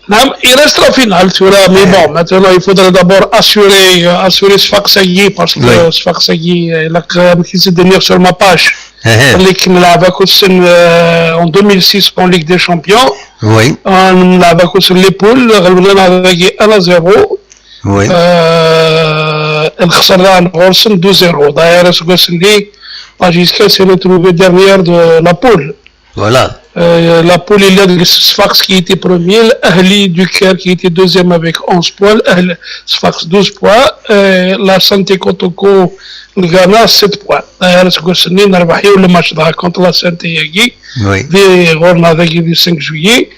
Non, il reste la finale, tu vois, mais bon, maintenant il faudra d'abord assurer, euh, assurer Sfax Aguirre, parce que Oui. Sfax Aguirre, euh, il a quand même qui se tenir sur ma page. Eh, eh. اللي كنا نلعب كوتسن, euh, en deux mille six en Ligue des Champions. Oui, نلعب كوتسن les poules, غلبنا هذاك un à zéro. oui. Euh, الخسرنا غورسن deux zéro. D'ailleurs, c'est que c'est la J S K s'est retrouvée dernière de la poule. Voilà. Euh, la poule, il y a le Sfax qui était premier, l'Ahli du Caire qui était deuxième avec onze points, l'Ahli Sfax douze points, euh, la Santé Kotoko, le Ghana, sept points. D'ailleurs, c'est que c'est le match contre la Santé Yagi, Oui. Des غورنا ذاكي du cinq juillet.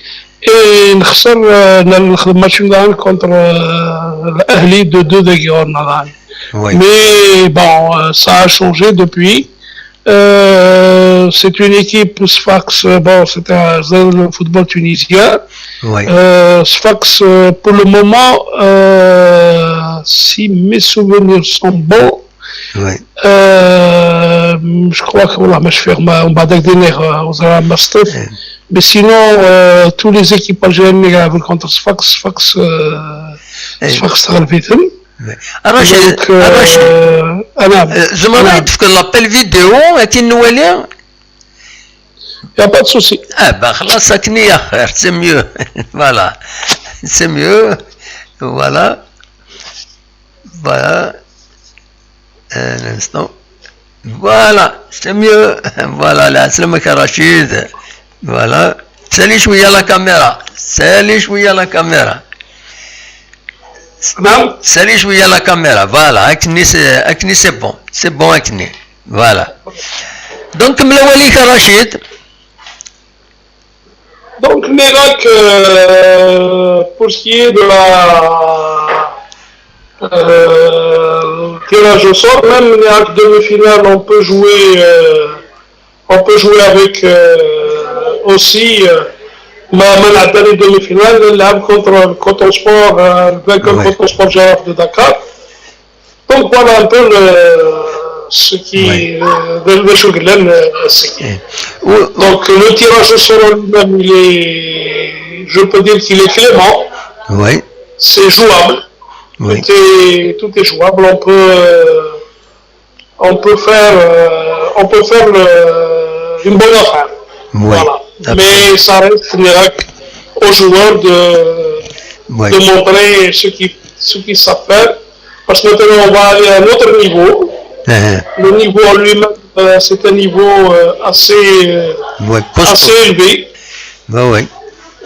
Et نخسر, euh, le match contre, euh, l'Ahli de deux داكي غورنا. Oui. Mais bon, euh, ça a changé depuis. Euh, c'est une équipe, Sfax, euh, bon, c'est un, c'est le football tunisien. Oui. Euh, Sfax, euh, pour le moment, euh, si mes souvenirs sont bons, Oui. euh, je crois que voilà, mais je ferme, on va dire, euh, aux Masters. Eh. Mais sinon, euh, tous les équipes algériennes qui contre Sfax, Sfax, euh, Eh. Sfax تغلبيتهم. Oui. A Racid, Donc, a Racid, euh, أنا, euh, tzemreḍ أنا. Ad d-tefkeḍ l'appel vidéo akken nwali? Il n'y a pas de souci. Ah ben, خلاص, akken i axir, c'est mieux. Voilà. C'est mieux. Voilà. Voilà. Un instant. Voilà, c'est mieux. Voilà, la, c'est le mec à Rachid. Voilà. Salut, je suis à la caméra. Salut, je suis à la caméra. نعم. Salut, je suis à la caméra. Voilà, akken i c'est, akken i c'est bon. C'est bon, akken i. Voilà. Donc, kemmel awal-ik a Rachid. Donc, نيراك, euh, pour ce qui est de la, euh, tirage au sort, même نيراك demi-finale, on peut jouer, euh, on peut jouer avec, euh, aussi, euh, ma, ma نعدى les demi-finales, نلعب contre Coton Sport, euh, le vainqueur Ouais. Coton Sport Giraffe de Dakar. Donc voilà un peu le, ce qui, Ouais. euh, le, le شغل, euh, c'est- Ou- Donc le tirage au sort en lui-même, il est, je peux dire qu'il est clément, Oui, c'est jouable, oui. tout est, tout est jouable, on peut, euh, on peut faire, euh, on peut faire le- une bonne affaire. Oui. Voilà. Absolument. Mais ça reste, نراك, aux joueurs de, Oui. de montrer ce qu'ils ce qu'ils savent faire. Parce que maintenant, on va aller à un autre niveau. Euh, Le niveau en lui-même, euh, c'est un niveau euh, assez, euh, oui, costaud. assez élevé. Oui, oui.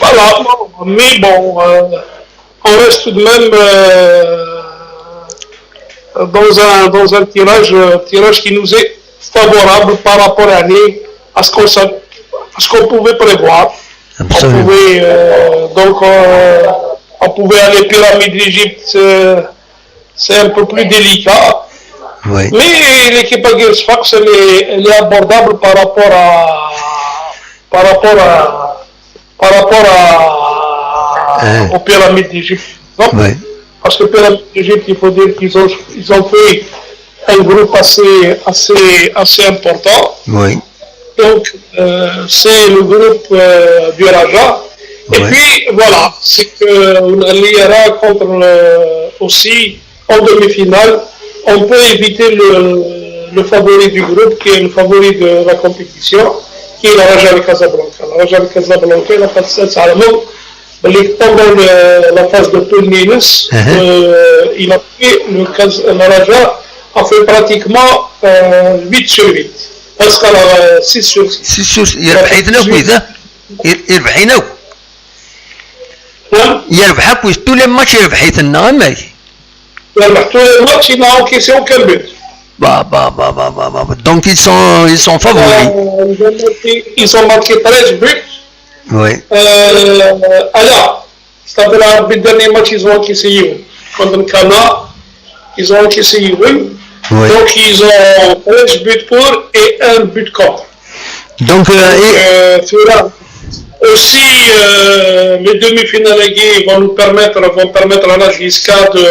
Voilà, bon, mais bon, euh, on reste tout de même euh, dans, un, dans un tirage, euh, tirage qui nous est favorable par rapport à, à ce qu'on s'a- à ce qu'on pouvait prévoir. On Absolument. pouvait, euh, donc, euh, on pouvait aller pyramide d'Égypte, euh, c'est un peu plus délicat. Oui. Mais l'équipe Aguirre Sfax, elle est, elle est abordable par rapport à, par rapport à, par rapport à, Hein. aux pyramides d'Égypte. Donc, Oui. Parce que pyramides d'Égypte, il faut dire qu'ils ont, ils ont fait un groupe assez, assez, assez important. Oui. Donc, euh, c'est le groupe euh, du Raja. Et Ouais. Puis, voilà, c'est que on a l'I R A contre le- aussi en demi-finale. On peut éviter le, le favori du groupe, qui est le favori de la compétition, qui est le Raja de Casablanca. Le Raja de Casablanca, il a passé ça à la mode. Mais pendant le- la phase de poule minus, Uh-huh. euh, il a fait le, Cas- le Raja a fait pratiquement euh, huit sur huit. Parce qu'elle a six sur six. Si, si, si, يربحيتنا كويس، ها؟ ير- يربحينا. Hein? يربحها كويس، tous les matchs يربحيتنا، أما هي. Il a tous les matchs, il n'a encaissé aucun but. Bah, bah, bah, bah, bah, bah. Donc ils sont, ils sont favoris. Euh, ils, ont marqué, ils ont marqué treize buts. Oui. Euh, alors, c'est-à-dire, le dernier match, ils ont encaissé Youn. Contre Kana, ils ont encaissé Youn. Oui. Donc, ils ont treize buts pour et un but contre. Donc, euh, et- Euh, cela aussi, euh, les demi-finales vont nous permettre, vont permettre à la J S K de,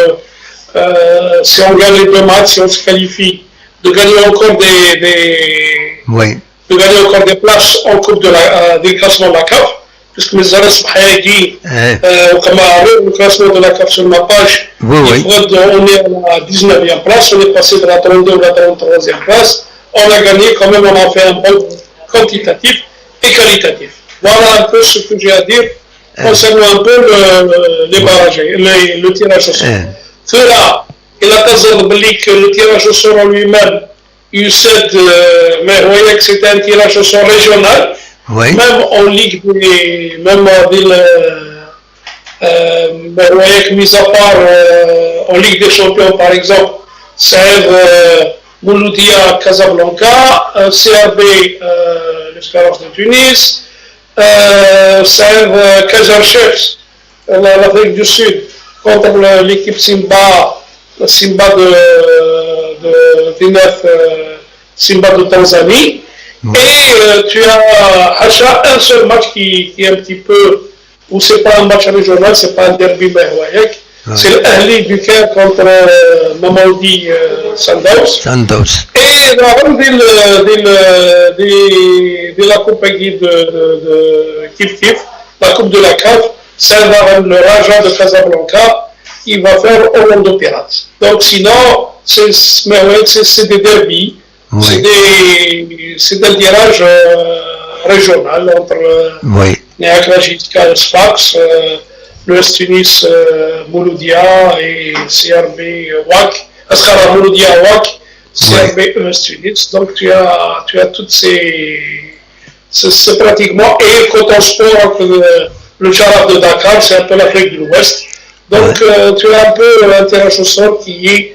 euh, si on gagne les deux matchs, si on se qualifie, de gagner encore des, des- oui. de gagner encore des places en Coupe de la, euh, des classements de la CAF, puisque les arrêts Bahayagi, Eh, euh, comme le classement de la CAF sur ma page, Oui, il oui. faudrait de- on est à la dix-neuvième place, on est passé de la trente-deuxième à la trente-troisième place. On a gagné quand même, on a fait un bon quantitatif et qualitatif. Voilà un peu ce que j'ai à dire concernant un peu le, les barrages, les- le tirage au sort. Eh, Cela, il a besoin de que le tirage au sort en lui-même, il cède, euh, mais vous voyez que c'est un tirage au sort régional. oui. Même en Ligue des, même en ville, euh, euh, mais vous voyez que mis à part euh, en Ligue des Champions, par exemple, c'est euh, Mouloudia Casablanca, euh, C R B euh, l'Espérance de Tunis, euh, c'est euh, Kaizer Chiefs, euh, la- l'Afrique du Sud, contre le- l'équipe Simba, le Simba de, de Vinef, euh, Simba de Tanzanie. Ouais. Et euh, tu as Hacha, un seul match qui, qui est un petit peu, où c'est pas un match régional, c'est pas un derby, mais ouais, Ouais. c'est l'Ahli du Caire contre euh, Mamelodi euh, Sundowns. Sundowns. Et la ronde de, de, de, de la Coupe de, de, de Kif Kif, la Coupe de la CAF, c'est le Raja de Casablanca qui va faire Orlando Pirates. Donc sinon, c'est mais ouais, c'est- c'est des derbies, c'est Oui. des- c'est un tirage euh, régional entre euh, Oui. Niagara jusqu'à Sfax, euh, l'Ouest Tunis, euh, Mouloudia et C R B euh, Wak, Askhara Mouloudia Wak, C R B Ouest Tunis. Donc tu as, tu as toutes ces. C'est c'est pratiquement. Et Coton Sport, euh, le Charab de Dakar, c'est un peu l'Afrique de l'Ouest. Donc Ouais. euh, tu as un peu un tirage au sort qui est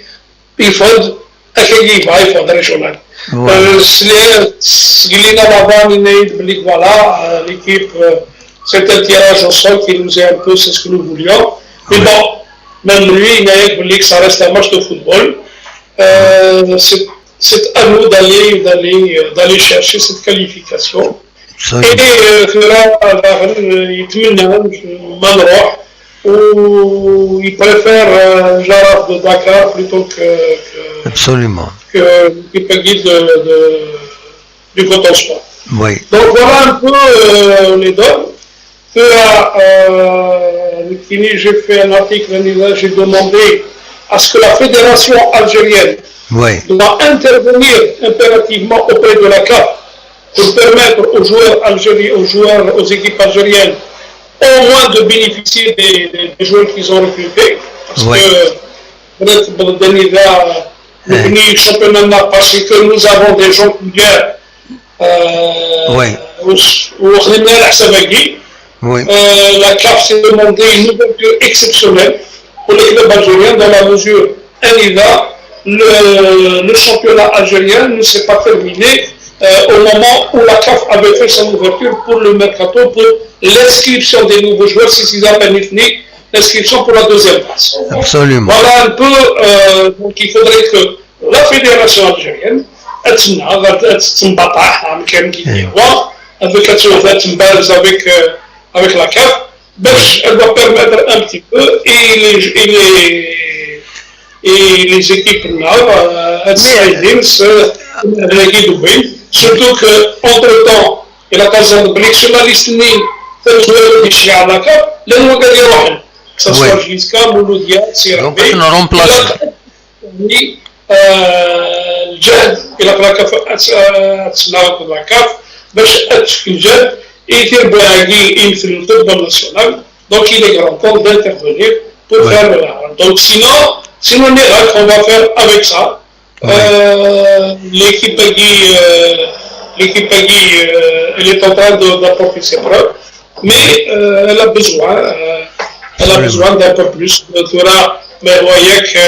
il faut أكيد يفضل régional. Ouais. Euh, سلي- سقلينا لافان ينايد بلي voilà, euh, l'équipe, euh, c'est un tirage au sort qui nous est un peu, c'est ce que nous voulions. Mais Ouais. Bon, même lui, ينايد بلي ça reste un match de football. Euh, c'est c'est à nous d'aller d'aller euh, d'aller chercher cette qualification. Absolument. Et, euh, tura daɣen, euh, yetmenna ma nruḥ, ou il préfère, euh, Jaraf de Dakar plutôt que, que, Absolument. Que l'équipe de, de, du Coton Sport. Oui. Donc voilà un peu, euh, les données. Tura, euh, j'ai fait un article, j'ai demandé à ce que la fédération algérienne, oui, doit intervenir impérativement auprès de la CAF pour permettre aux joueurs algériens, aux joueurs, aux équipes algériennes, au moins de bénéficier des, des, des joueurs qu'ils ont recrutés. Parce, oui, que, peut-être, bon, Dani, là, oui, le championnat, parce que nous avons des gens qui viennent, euh, oui, au, au, oui. Euh, la CAF s'est demandé une ouverture exceptionnelle pour les clubs algériens dans la mesure, un, le, le championnat algérien ne s'est pas terminé, euh, au moment où la CAF avait fait son ouverture pour le mercato, pour l'inscription des nouveaux joueurs, si c'est à peine fini, l'inscription pour la deuxième phase. Absolument. Voilà un peu, euh, donc il faudrait que la fédération algérienne, elle, elle, elle, avec, euh, avec la CAF, باش elle va permettre un petit peu et les, et les, et les équipes là, euh, elles se, surtout que entre temps, il a pas de sur la liste ni tel joueur qui est à la CAF, les noms que ça soit, oui, Jusqu'à Mouloudia, c'est donc on remplace. يعني، آه، الجهد إلى كلاكاف، آه، تسنى كلاكاف باش تشكل جهد يثير بوعاكي يمثل الفوتبول ناسيونال. Donc il est grand temps d'intervenir pour, oui, faire le. Donc sinon, sinon on va faire avec ça. Oui. Euh, l'équipe qui, euh, l'équipe qui, euh, elle est en train de, d'apporter ses preuves, mais, euh, elle a besoin, euh, elle a besoin d'un peu plus. Donc, voilà, mais vous voyez que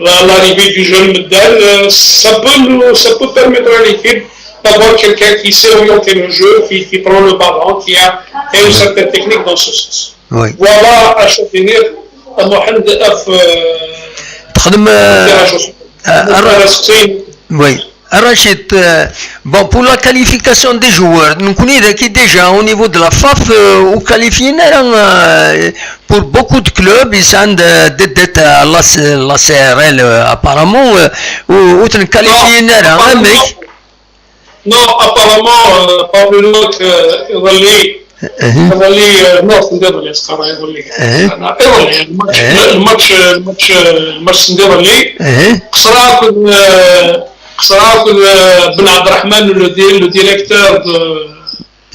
la, l'arrivée du jeune Medal, euh, ça peut nous, ça peut permettre à l'équipe d'avoir quelqu'un qui sait orienter le jeu, qui, qui prend le ballon, qui a, qui a une certaine technique dans ce sens. Oui. Voilà, à soutenir, à Mohamed Af, euh, تخدم، آه، آه، الر-، oui. Rachid, euh, bon, pour la qualification des joueurs, donc on est déjà au niveau de la FAF, euh, ou qualifié, euh, pour beaucoup de clubs, ils sont de, de, de, euh, la, la C R L, euh, apparemment, euh, ou, ou qualifié, non, apparemment, mais non, apparemment, euh, par le nôtre, euh, Iḍelli, euh, non, c'est désolé, c'est pas Iḍelli. Iḍelli, le match, le match, euh, le match, euh, le match, c'est désolé. Qasra, euh, Qasra, euh, Ben Abderrahmane, le di-, le directeur de,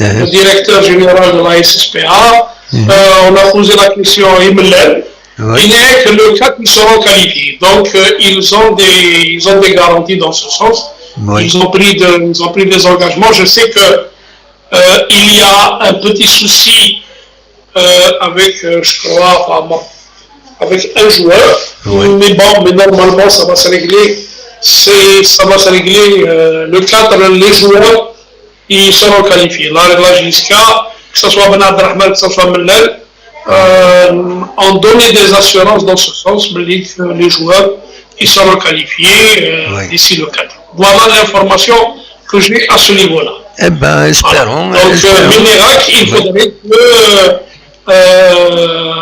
le directeur général de la S S P A. Euh, on a posé la question à Imlal. Oui. Il n'est que le quatre qui seront qualifiés. Donc, euh, ils ont des, ils ont des garanties dans ce sens. Oui. Ils ont pris de, ils ont pris des engagements. Je sais que, euh, il y a un petit souci, euh, avec, euh, je crois, enfin, bon, avec un joueur. Oui. Mais bon, mais normalement, ça va se régler. C'est, ça va se régler, euh, le quatre, les joueurs ils seront qualifiés. Là, là, jusqu'à, que ce soit Ben Abderrahmane, que ce soit Mellal, euh, ont donné des assurances dans ce sens, mais les, les joueurs, ils seront qualifiés, euh, oui, d'ici le quatre. Voilà l'information que j'ai à ce niveau-là. Eh ben, espérons, voilà. Donc, euh, espérons. Mais Irak, il faudrait que, euh,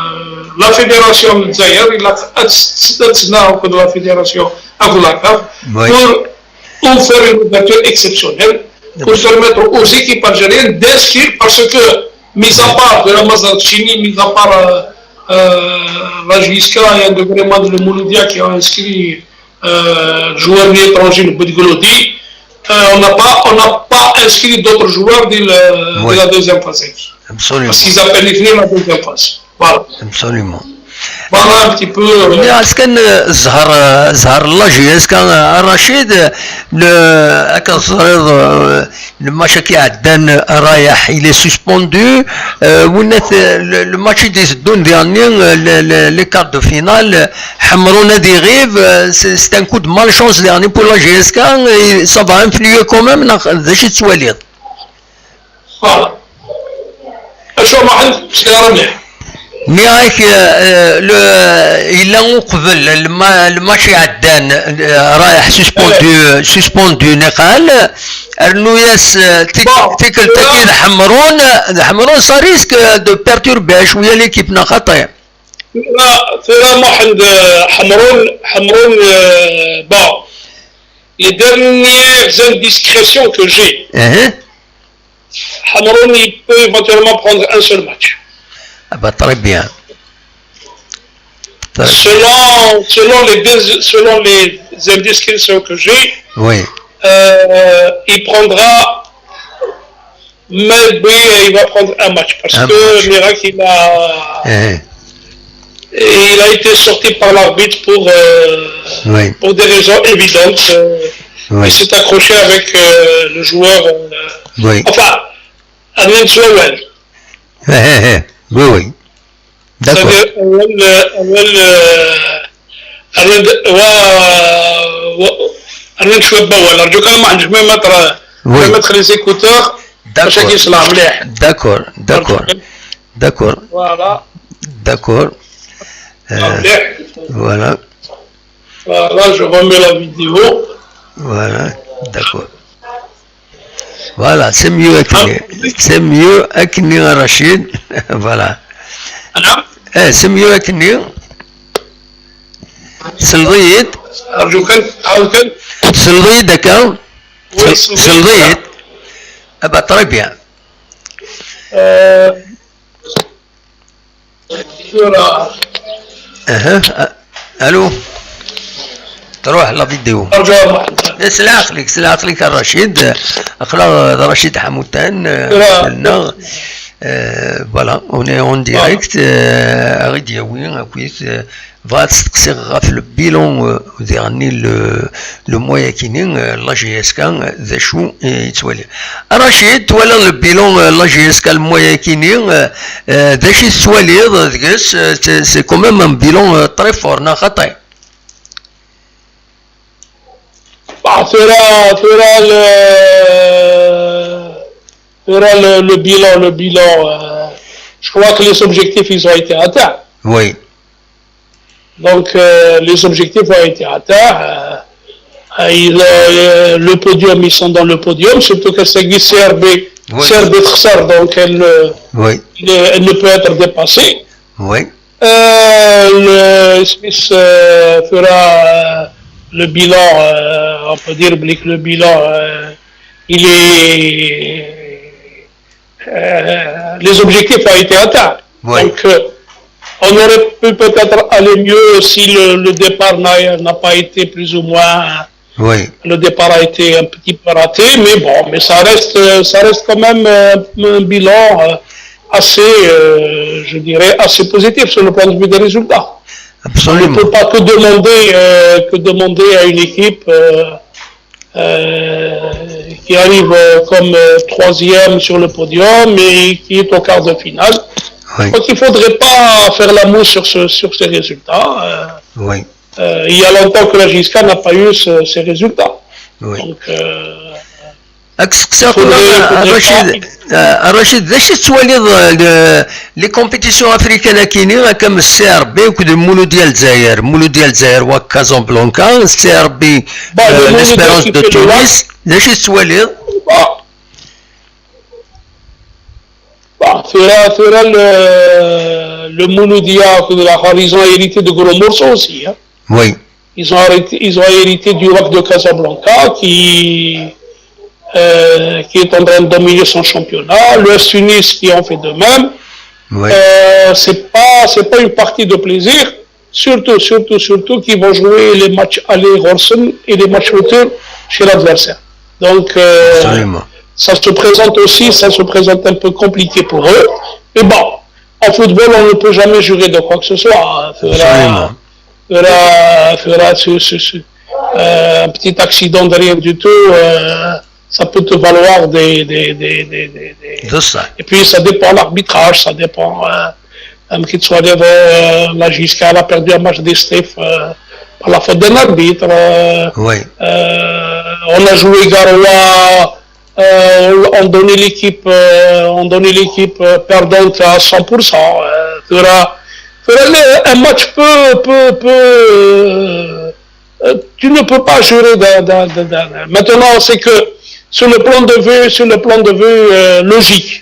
la fédération de Zaïre, il a, que de la fédération, à la CAF, oui, pour ou faire une ouverture exceptionnelle pour permettre aux équipes algériennes d'inscrire, parce que, mis à part de la Mazar Chini, mis à part, euh, euh, la J S K et de vraiment le Mouloudia qui ont inscrit, euh, joueurs étrangers, le Boudglodi, euh, on n'a pas, on n'a pas inscrit d'autres joueurs de la, oui, de la deuxième phase. Absolument. Parce qu'ils appellent la deuxième phase. Voilà. Absolument. Voilà un petit peu, euh. Mais est-ce que, euh, Zahar, euh, Zahar Laji, est-ce que, euh, Rachid, euh, le, est-ce que, euh, le match qui a donné Rayah, il est suspendu, euh, vous n'êtes, euh, le, le match des deux derniers, euh, le, le, les quarts de finale, euh, Hamroun Adirib, euh, c'est, c'est un coup de malchance dernier pour la J S K, et ça va influer quand même dans le Voilà. Acu Muḥend, sɛiɣ mliḥ. Nniɣ-ak, euh, euh, le, yella uqbel, le ma-, le match iɛeddan, euh, رايح suspendu, suspendu نقال, rnu-yas, euh, tik-, tikkelt-agi d Ḥemrun, d Ḥemrun, ça risque de perturber cwiya l'équipe, neɣ xaṭi? Tura, tura Muḥend, euh, Ḥemrun, Ḥemrun, euh, bon, les dernières indiscrétions que j'ai. Ḥemrun, il peut éventuellement prendre un seul match. Ah bah, très bien. Très bien. Selon, selon les dés-, selon les indiscrétions que j'ai, oui, euh, il prendra, mais oui, il va prendre un match parce que Miracle, il a, et il a été sorti par l'arbitre pour, euh, oui, pour des raisons évidentes. Euh, oui, il s'est accroché avec, euh, le joueur. Euh, oui, enfin, Armin Chouawal. Oui, oui. D'accord. C'est-à-dire, Awal, euh, Awal, euh, Armin, wa, wa, Armin Chouawal. Alors, je crois que je vais mettre, euh, je vais mettre les écouteurs. D'accord. D'accord, d'accord. D'accord. Voilà. D'accord. Euh, voilà. Voilà, je remets la vidéo. Voilà, d'accord. Voilà, c'est mieux avec, c'est mieux avec Rachid. Voilà. Eh, c'est mieux avec. Selḍiyit. Selḍiyit, d'accord. Oui, selḍiyit. Ah bah, très bien. Euh, Aha, a-, allô. تروح la vidéo. Sliɣ-ak, sliɣ-ak a Rachid. Aql-aɣ d Rachid Ḥamutan, euh, voilà, on est en direct, euh, à Radio Win, à Quiz, euh, Bɣiɣ ad steqsiɣ ɣef le bilan, euh, diɣenni le, le mois-agi-nni, euh, la J S K, euh, d acu i yettwali. Rachid, twalaḍ le bilan, euh, la J S K le mois-agi-nni, euh, euh, d acu i tettwaliḍ, euh, deg-s, euh, c'est, c'est quand même un bilan, euh, très fort, neɣ xaṭi? Bah, tura, tura le, tura le, le bilan, le bilan, euh, je crois que les objectifs, ils ont été atteints. Oui. Donc, euh, les objectifs ont été atteints. Euh, euh, ils, euh, le podium, ils sont dans le podium, surtout que c'est C R B, oui, C R B Txsar, donc elle, euh, oui, elle, elle ne peut être dépassée. Oui. Euh, le Smith, euh, fera, euh, le bilan, euh, on peut dire que le bilan, euh, il est, euh, les objectifs ont été atteints. Oui. Donc, euh, on aurait pu peut-être aller mieux si le, le départ n'a, n'a pas été plus ou moins, oui, le départ a été un petit peu raté, mais bon, mais ça reste, ça reste quand même, euh, un bilan, euh, assez, euh, je dirais, assez positif sur le point de vue des résultats. Absolument. On ne peut pas que demander, euh, que demander à une équipe, euh, euh, qui arrive, euh, comme, euh, troisième sur le podium et qui est au quart de finale. Oui. Je crois qu'il ne faudrait pas faire la moue sur ce, sur ces résultats. Euh, oui. Euh, il y a longtemps que la J S K n'a pas eu ce, ces résultats. Oui. Donc, euh, Ad k-steqsiɣ tura, a Racid, a Racid, d acu i tettwaliḍ, euh, le, les compétitions africaines-agi-nni, akka am C R B akked Mouloudia Lezzayer, Mouloudia Lezzayer wa Casablanca, C R B, euh, l'Espérance de Tunis, d acu i tettwaliḍ? Bon, tura, tura le, le Mouloudia, ils ont hérité de gros morceaux aussi, hein. Oui. Ils ont hérité, ils ont hérité du WAC de Casablanca qui, euh, qui est en train de dominer son championnat. Le S Tunis qui en fait de même. Oui. Euh, c'est pas, c'est pas une partie de plaisir. Surtout, surtout, surtout qu'ils vont jouer les matchs aller-retour et les matchs retour chez l'adversaire. Donc, euh, ça se présente aussi, ça se présente un peu compliqué pour eux. Mais bon, en football, on ne peut jamais jurer de quoi que ce soit. Fera, fera, fera ce, ce, ce, euh, un petit accident de rien du tout, euh, ça peut te valoir des, des, des, des, des, des, et puis ça dépend l'arbitrage, ça dépend, euh, euh, qui soit, euh, la J S K, elle a perdu un match de Steph, euh, par la faute d'un arbitre. Euh, oui. Euh, on a joué Garoua, euh, on, on donnait l'équipe, euh, on donnait l'équipe, euh, perdante à cent pour cent. Euh, Tura, tura, le- un match peut, peut, peut, euh, tu ne peux pas jurer d'un, d'un- d'un- d'un- Maintenant, c'est que sur le plan de vue, sur le plan de vue euh, logique,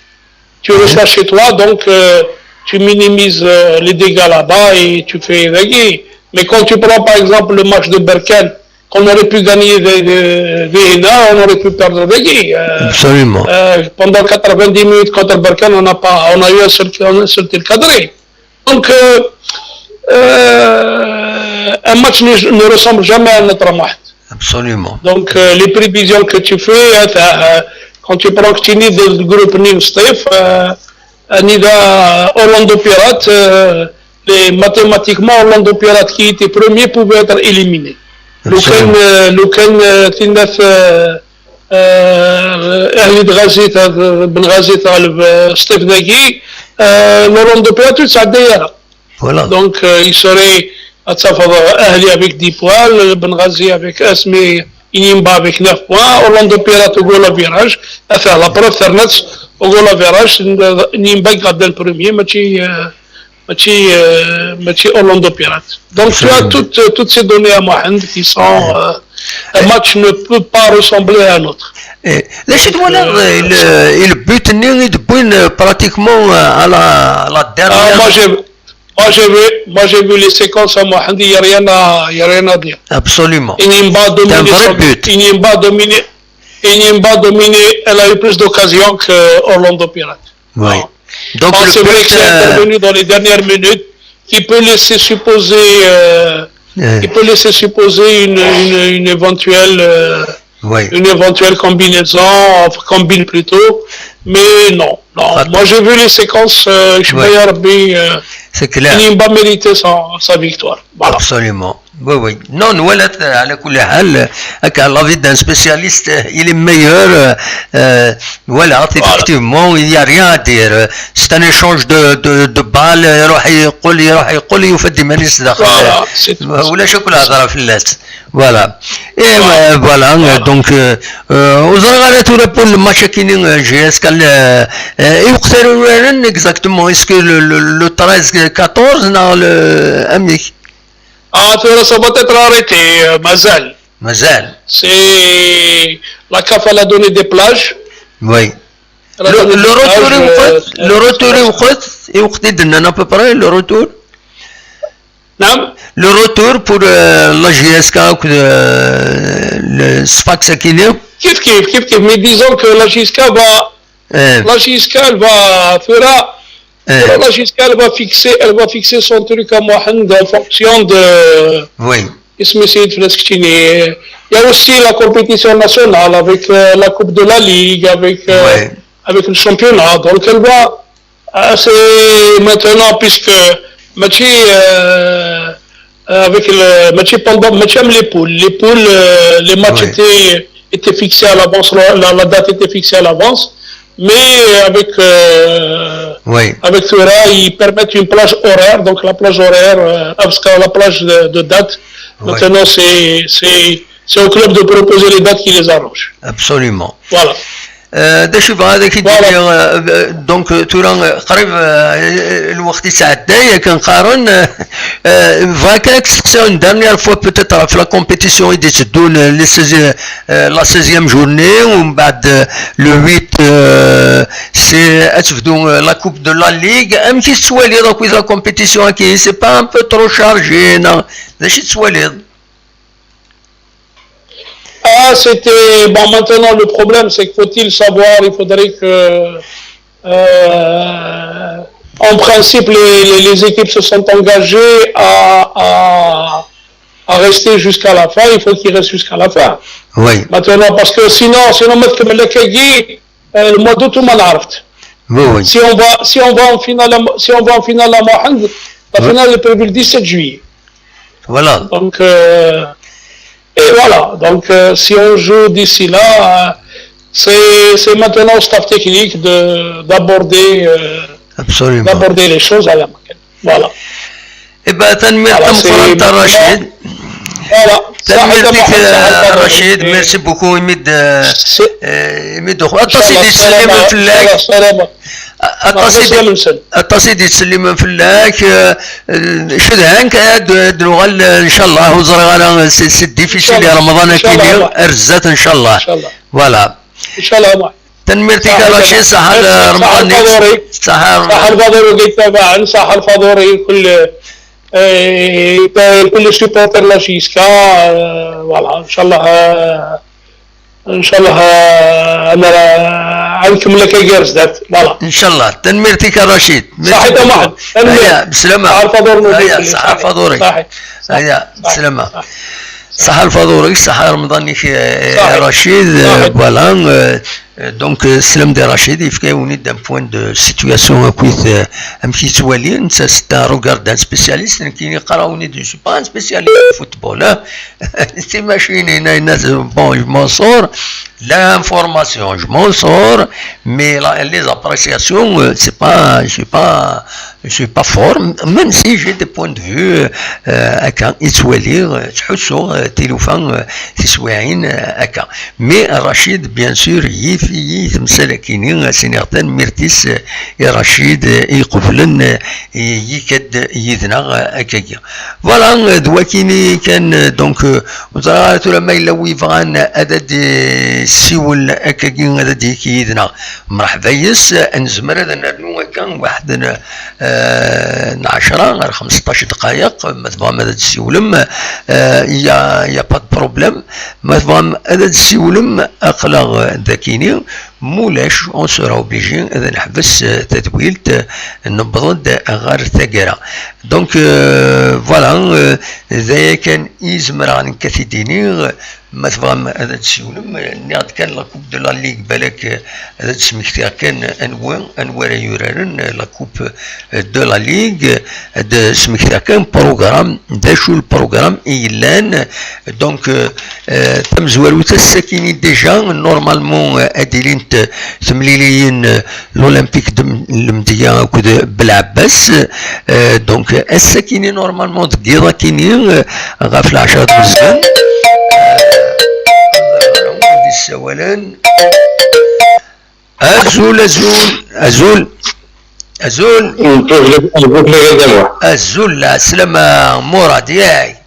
tu reçois chez toi, donc euh, tu minimises euh, les dégâts là-bas et tu fais régler. Mais quand tu prends par exemple le match de Berkane, qu'on aurait pu gagner des, des, des on aurait pu perdre des gains. Euh, Absolument. euh, pendant quatre-vingt-dix minutes contre Berkane, on n'a pas, on a eu un seul, un seul tir cadré. Donc, euh, euh, un match ne, ne ressemble jamais à un autre match. Absolument. Donc, euh, les prévisions que tu fais, euh, t'as, euh, quand tu prends que tu es dans le groupe New Steve, euh, euh, Nida Orlando Pirates, euh, les, mathématiquement, Orlando Pirates qui était premier pouvait être éliminé. لو كان Absolument. آه، لو كان آه، تنس آه، آه، اهلي بن غازي تاع بن غازي تاع ال- آه، سطيف داكي آه، لورلاندو بيراتو تاع الدايره. Voilà. Donc, euh, il serait à Tsafadar Ahli avec dix points, le Benghazi avec S, mais Inimba avec neuf points, Orlando Pirates au goal à virage, enfin, la preuve, Ternat au goal à virage, Inimba qui a le premier, ماشي, euh, ماشي, euh, ماشي Orlando Pirates. Donc, tu as Absolument. toutes, toutes ces données à Mohamed qui sont. Euh, un match ne peut pas ressembler à un autre. Eh, d acu twalaḍ, eh, le, le but-nni i d-wwin, eh, pratiquement, eh, à la, à la Ah, dernière. moi, j'ai, moi, j'ai vu, moi, j'ai vu les séquences à Mohamed, il n'y a rien à, il y a rien à dire. Absolument. Inimba a dominé C'est un vrai son- but. Inimba a dominé, Inimba a dominé, elle a eu plus d'occasions que Orlando Pirates. Oui. Voilà. Donc, Ah, le c'est vrai but, que c'est euh, intervenu dans les dernières minutes, qui peut laisser supposer, euh, eh, qui peut laisser supposer une, une, une éventuelle, euh, oui. une éventuelle combinaison, enfin, combine plutôt. Mais non, non. Attends. Moi, j'ai vu les séquences, euh, je Ouais. vais regarder, euh, C'est clair. Inimba méritait sa, sa victoire. Voilà. Absolument. Oui, oui. Non, نولات على كل حال, euh, la vie d'un spécialiste, euh, il est meilleur, euh, euh, voilà, effectivement, il n'y a rien à dire. Euh, C'est un échange de, de, de balles, يروح يقول, يروح يقول, يفدي من يصدق. Voilà, c'est tout. ولا شكون هضره في الناس. Voilà. Et euh, voilà, euh, donc, euh, euh, وزرغ على تورا pour le match كيني, euh, J S K, euh, euh, et وقت exactement, est-ce que le, le, le treize quatorze, non, le, أميك. Ah, ça va être arrêté, euh, مازال. مازال. C'est la CAF, elle a donné des plages. Oui. Elle a Le, donné le des retour, plages, est euh, وقت, le retour, est وقت, est وقت, à peu près, le retour. نعم. Le retour pour, euh, la J S K, euh, le Sfax Akine. كيف كيف, كيف كيف. Mais disons que la J S K va, Euh, la J S K, elle va, fera, euh, la J S K, elle va fixer, elle va fixer son truc à Mohamed en fonction de, oui. اسمي سيد فلاس كتشيني. Il y a aussi la compétition nationale avec euh, la Coupe de la Ligue, avec, euh, Ouais. avec le championnat. Donc elle va, euh, c'est maintenant, puisque ماشي, euh, euh, avec le, ماشي pendant, ماشي comme les poules. Les poules, euh, les matchs Ouais. étaient, étaient fixés à l'avance, la, la- la date était fixée à l'avance, mais avec, euh, Oui. avec Torah, ils permettent une plage horaire, donc la plage horaire, euh, parce que la plage de, de date, Ouais. maintenant c'est, c'est, c'est au club de proposer les dates qui les arrangent. Absolument. Voilà. Euh, d acu bɣa ad ak-id-iniɣ, euh, donc, euh, tura, euh, qrib, euh, lweqt yettɛedday, akken qqaren, euh, euh, bɣiɣ kan ad k-steqsiɣ une dernière fois peut-être ɣef la compétition i d-itteddun, euh, les seize, euh, la seizième journée, ومن بعد, euh, le huit, euh, c'est ad tebdu, euh, la Coupe de la Ligue. Amek i tettwaliḍ akk la compétition-agi? C'est pas un peu trop chargé, non? D acu i tettwaliḍ? Ah, c'était. Bon, maintenant, le problème, c'est que faut-il savoir, il faudrait que, euh, en principe, les, les- les équipes se sont engagées à, à, à rester jusqu'à la fin. Il faut qu'ils restent jusqu'à la fin. Oui, Maintenant, parce que sinon, sinon, ما تكمل لك كي, euh, le mois d'août, ما عرفت. oui, oui. Si on va, si on va en finale, à- si on va en finale à Mohamed, la Ouais. finale est prévue le dix-sept juillet. Voilà. Donc, euh, et voilà. Donc, euh, si on joue d'ici là, euh, c'est, c'est maintenant au staff technique de, d'aborder, euh, Absolument. d'aborder les choses à la maquette. Voilà. Eh ben, tanemmirt Voilà, tameqqrant c'est- a Rachid. Voilà. Tanemmirt-ik, Rachid, merci beaucoup imi d imi d aṭas i d-yettsellimen fell-ak. Aṭas i aṭas i d-yettsellimen fell-ak. Cedhan-k, ad nuɣal ncallah, ur ẓriɣ ara, c'est difficile i Remḍan akini ar zdat ncallah. Voilà. Tanemmirt-ik a Rachid, ṣaḥa Remḍan-ik. Ṣaḥa Lfaḍuri, ṣaḥa Lfaḍuri, ṣaḥa Lfaḍuri, kul kul supporter la J S K. Voilà, ncallah. Ncallah ad nkemmel akka gar zdat. Voilà. Ncallah. Tanemmirt-ik a Rachid. Ṣaḥit a Maḥed. Tanemmirt. Aya, bslama. Ṣaḥa Lfaḍuri. Aya, ṣaḥa Lfaḍuri. Aya, bslama. Ṣaḥa Lfaḍuri-k, ṣaḥa Remḍan-ik, eh, Rachid. Voilà. Donc, slam di Rachid, yefka-awen-id un point de situation akkit amek yettwali netta, c'est un regard d'un spécialiste. Nekkini qqareɣ-awen-id, je suis pas un spécialiste de football, hein. Timacinin, bon, je m'en sors. L'information, je m'en sors, mais la, les appréciations, euh, c'est pas, je sais pas, je suis pas fort, même si j'ai des points de vue, euh, akka, yettwali, euh, ttḥussuɣ, euh, tilufa, euh, tiswiɛin, euh, akka. Mais Rachid, bien sûr, yif-iyi temsal-akini, ad s-iniɣ tanemmirt-is, euh, i Rachid, euh, i iqublen, euh, i yikad yid-neɣ, euh, akkagi. Voilà, d wakini kan, donc, ur ẓriɣ ara tura ma yella wi yebɣan ad d-yessiwel akkagi, ad d-yekk yid-neɣ. Mreḥba yes, nezmer ad nernu akka waḥed n, eh, n ɛecra ar xmesṭac dqayeq, ma tebɣam ad d-tessiwlem, eh, y a, y a pas de problème. Ma tebɣam ad d-tessiwlem, aql-aɣ dakini. Mulac, on sera obligé ad neḥbes, eh, tadwilt, eh, newweḍ-d ɣer taggara. Donc, euh, voilà, euh, d aya kan i zemreɣ nekk ad t-id-iniɣ. Ma tebɣam ad d-tessiwlem, eh, nniɣ-d kan la Coupe de la Ligue, balak, eh, ad d-smektiɣ kan anwa, anwa ara yuraren, eh, la Coupe, eh, de la Ligue, eh, ad d-smektiɣ kan programme, d acu le programme i yellan. Donc, euh, Eh, tamezwarut ass-akini déjà, normalement, eh, ad ilint, eh, temliliyin, eh, l'Olympique de Lemdeyya akked Belɛebbas. Eh, donc, eh, ass-akini, normalement, deg yiḍ akini, eh, ɣef lɛecra d uzgen. Eh, d issawalen. Azul, azul, azul, azul. Azul, lɛeslama, Murad, yaɛni.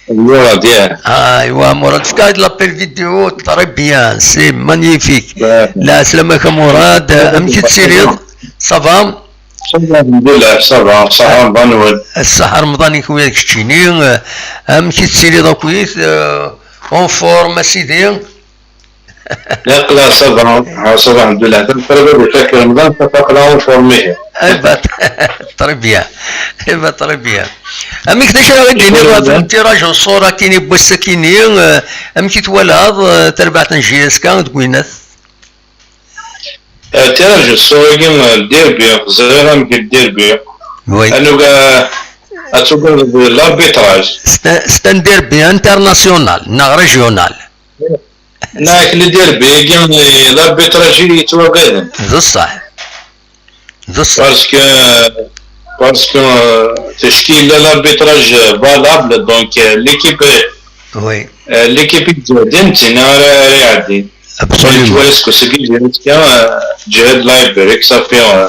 Murad, yaɛni. Aywa, Murad, fka-d l'appel vidéo, très bien, c'est magnifique. Lɛeslama-k a Murad, amek i tettiliḍ? Ça va? Ça va, alhamdulillah, ça va, ṣṣeḥa Remḍan-nwen. Ṣṣeḥa Remḍan-ik ula d keččini, amek i tettiliḍ akkit, euh, en forme, a sidi? Aql-aɣ ça va, ça va, alhamdulillah. Atan qrib ad ifak Remḍan, aql-aɣ en forme ihi. Eh ben, très bien. Eh ben, très bien. Amek, d acu ara d-tiniḍ ɣef le tirage au sort akini n wass-akini, eh, amek i twalaḍ, eh, tarbaɛt n J S K deg winat? Eh, tirage au sort-agi, eh, derby, ẓriɣ amek d derby. Oui. Anuga, ad tugadeḍ d l'arbitrage. C'est un, c'est un derby international, neɣ régional. Neɣ le derby-agi, l'arbitrage i yettwagaden. D ṣṣeḥ. D ṣṣeḥ. Parce que, parce que, euh, ticki yella l'arbitrage valable, donc, euh, l'équipe, oui, euh, l'équipe i iǧehden d tin ara, ara iɛeddin. Absolument. Yettwali seg useggas, euh, ǧhed, Allah ibarek, ça fait, euh,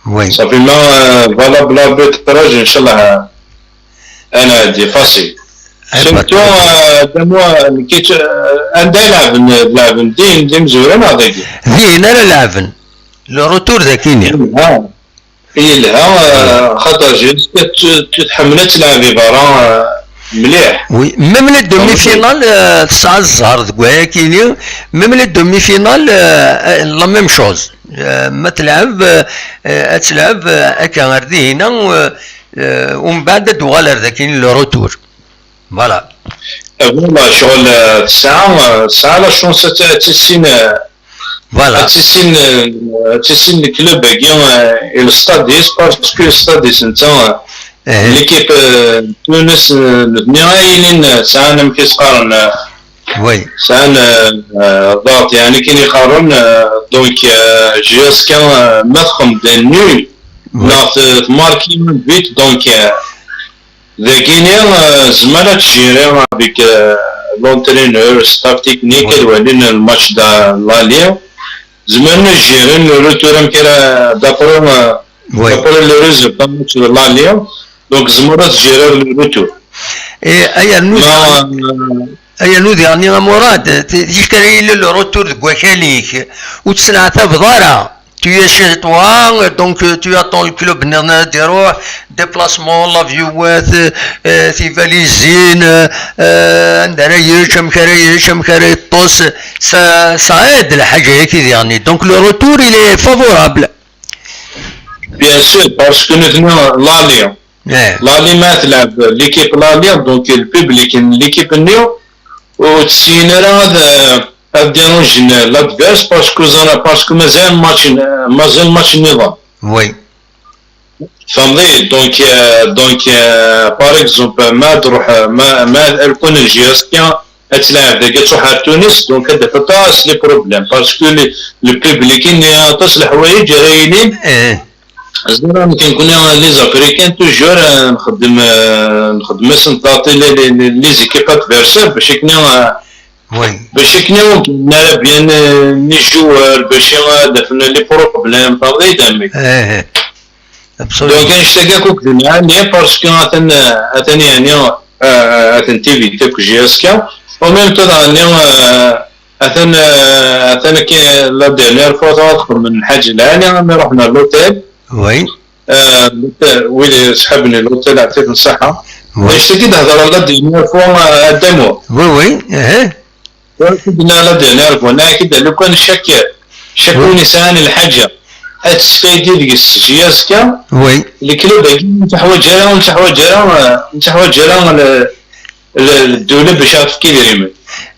oui, ça fait ma, euh, valable l'arbitrage, inchallah, euh, ad nɛeddi facile. Surtout, euh, d amwa-, nekk, euh, anda i lɛeben, lɛeben din, d imezwura neɣ dagi? Din ara lɛeben. Le retour d akini. Yelha. Yelha, euh, xaṭer J S K t-, t-, tḥemmel ad telɛeb i berra, euh, mliḥ. Oui, même les demi-finales, euh, tesɛa zzher deg wayakini, même les demi-finales, euh, la même chose. Euh, ma telɛeb, euh, ad telɛeb, euh, akka ar dihina, euh, euh, umbeɛd ad d-tuɣal ar dakin le retour. Voilà. Euh, voilà, ccɣel, euh, tesɛa, euh, tesɛa la chance ad t-, ad tissin, euh, voilà, ad tissin, euh, ad tissin le club-agi, euh, i le stade-is, parce que le stade-is netta, euh, eh, l'équipe, euh, Tunes, euh, nutni ay ilin, euh, sɛan amek i s-qqaren, euh, oui, sɛan, euh, euh, ḍart, yeɛni akken i qqaren, euh, donc, euh, jusqu'à, euh, ma txedmeḍ nul, oui, neɣ t-, tmarki un but, donc, euh, Dagini, euh, zemmer ad tjiri avec, euh, l'entraîneur, staff technique, ad walin le match de l'Ali. Zemren ad jirin le retour amek ara, d'après, euh, d'après le résultat match de l'Ali. Donc, zemmer ad tjiri le retour. Et ayer nous, ayer nous dernier à Mourad, le retour de Guakalik, ou de Senata Vdara. Tu es chez toi, donc, euh, tu attends le club, déplacement, l'avion, euh, euh, tes valises, euh, euh, ça, ça aide, le Hajj, qui dernier. Donc le retour, il est favorable. Bien sûr, parce que nous tenons l'Ali. L'Ali, ma tleɛɛeb l'équipe l'Ali, donc le public, l'équipe, nous, au ad déranger l'adversaire parce que, parce que mazal match, mazal match niḍen. Oui. Tfehmeḍ-iyi? Donc, euh, donc, euh, par exemple, ma tṛuḥ, ma, ma, lukan J S K ad tleɛɛeb dagi, ad tṛuḥ ar Tunis, donc ad d-taf aṭas les problèmes, parce que le, le public-nni aṭas leḥwayeǧ ara yilin. Ẓriɣ nekk, nekkni les Africains toujours, euh, nxeddem, euh, nxeddem-asen tlaṭi les, les, les, les équipes adversaires, bac akken, euh, bac akken ur d-nara bien, euh, les joueurs, bac ad d-afen les problèmes, tfehmeḍ-iyi-d amek. Donc, annect-agi akk ur k-d-nɛani, parce que atan, atan yeɛni, euh, atan T V T akk J S K, en même temps, daɣen, euh, atan, euh, atan akka la dernière fois, ad xedmen lḥaǧa lɛali, mi ruḥen ar l'hôtel. Oui. Euh, wid yesḥaben l'hôtel, ɛṭiɣ-ten ṣṣeḥḥa. Oui. Annect-agi d-hedreɣ la dernière fois, euh, Adamo. Oui, oui, eh. Ur k-d-nniɣ la dernière fois, nniɣ-ak-id, lukan chaque, chaque win yesɛan lḥaǧa ad tesfaydi deg-s J S K, oui, le club-agi ur nettaḥwaǧ ara, ur nettaḥwaǧ ara, euh, ur nettaḥwaǧ ara le, le, ddula bac ad tefk idrimen.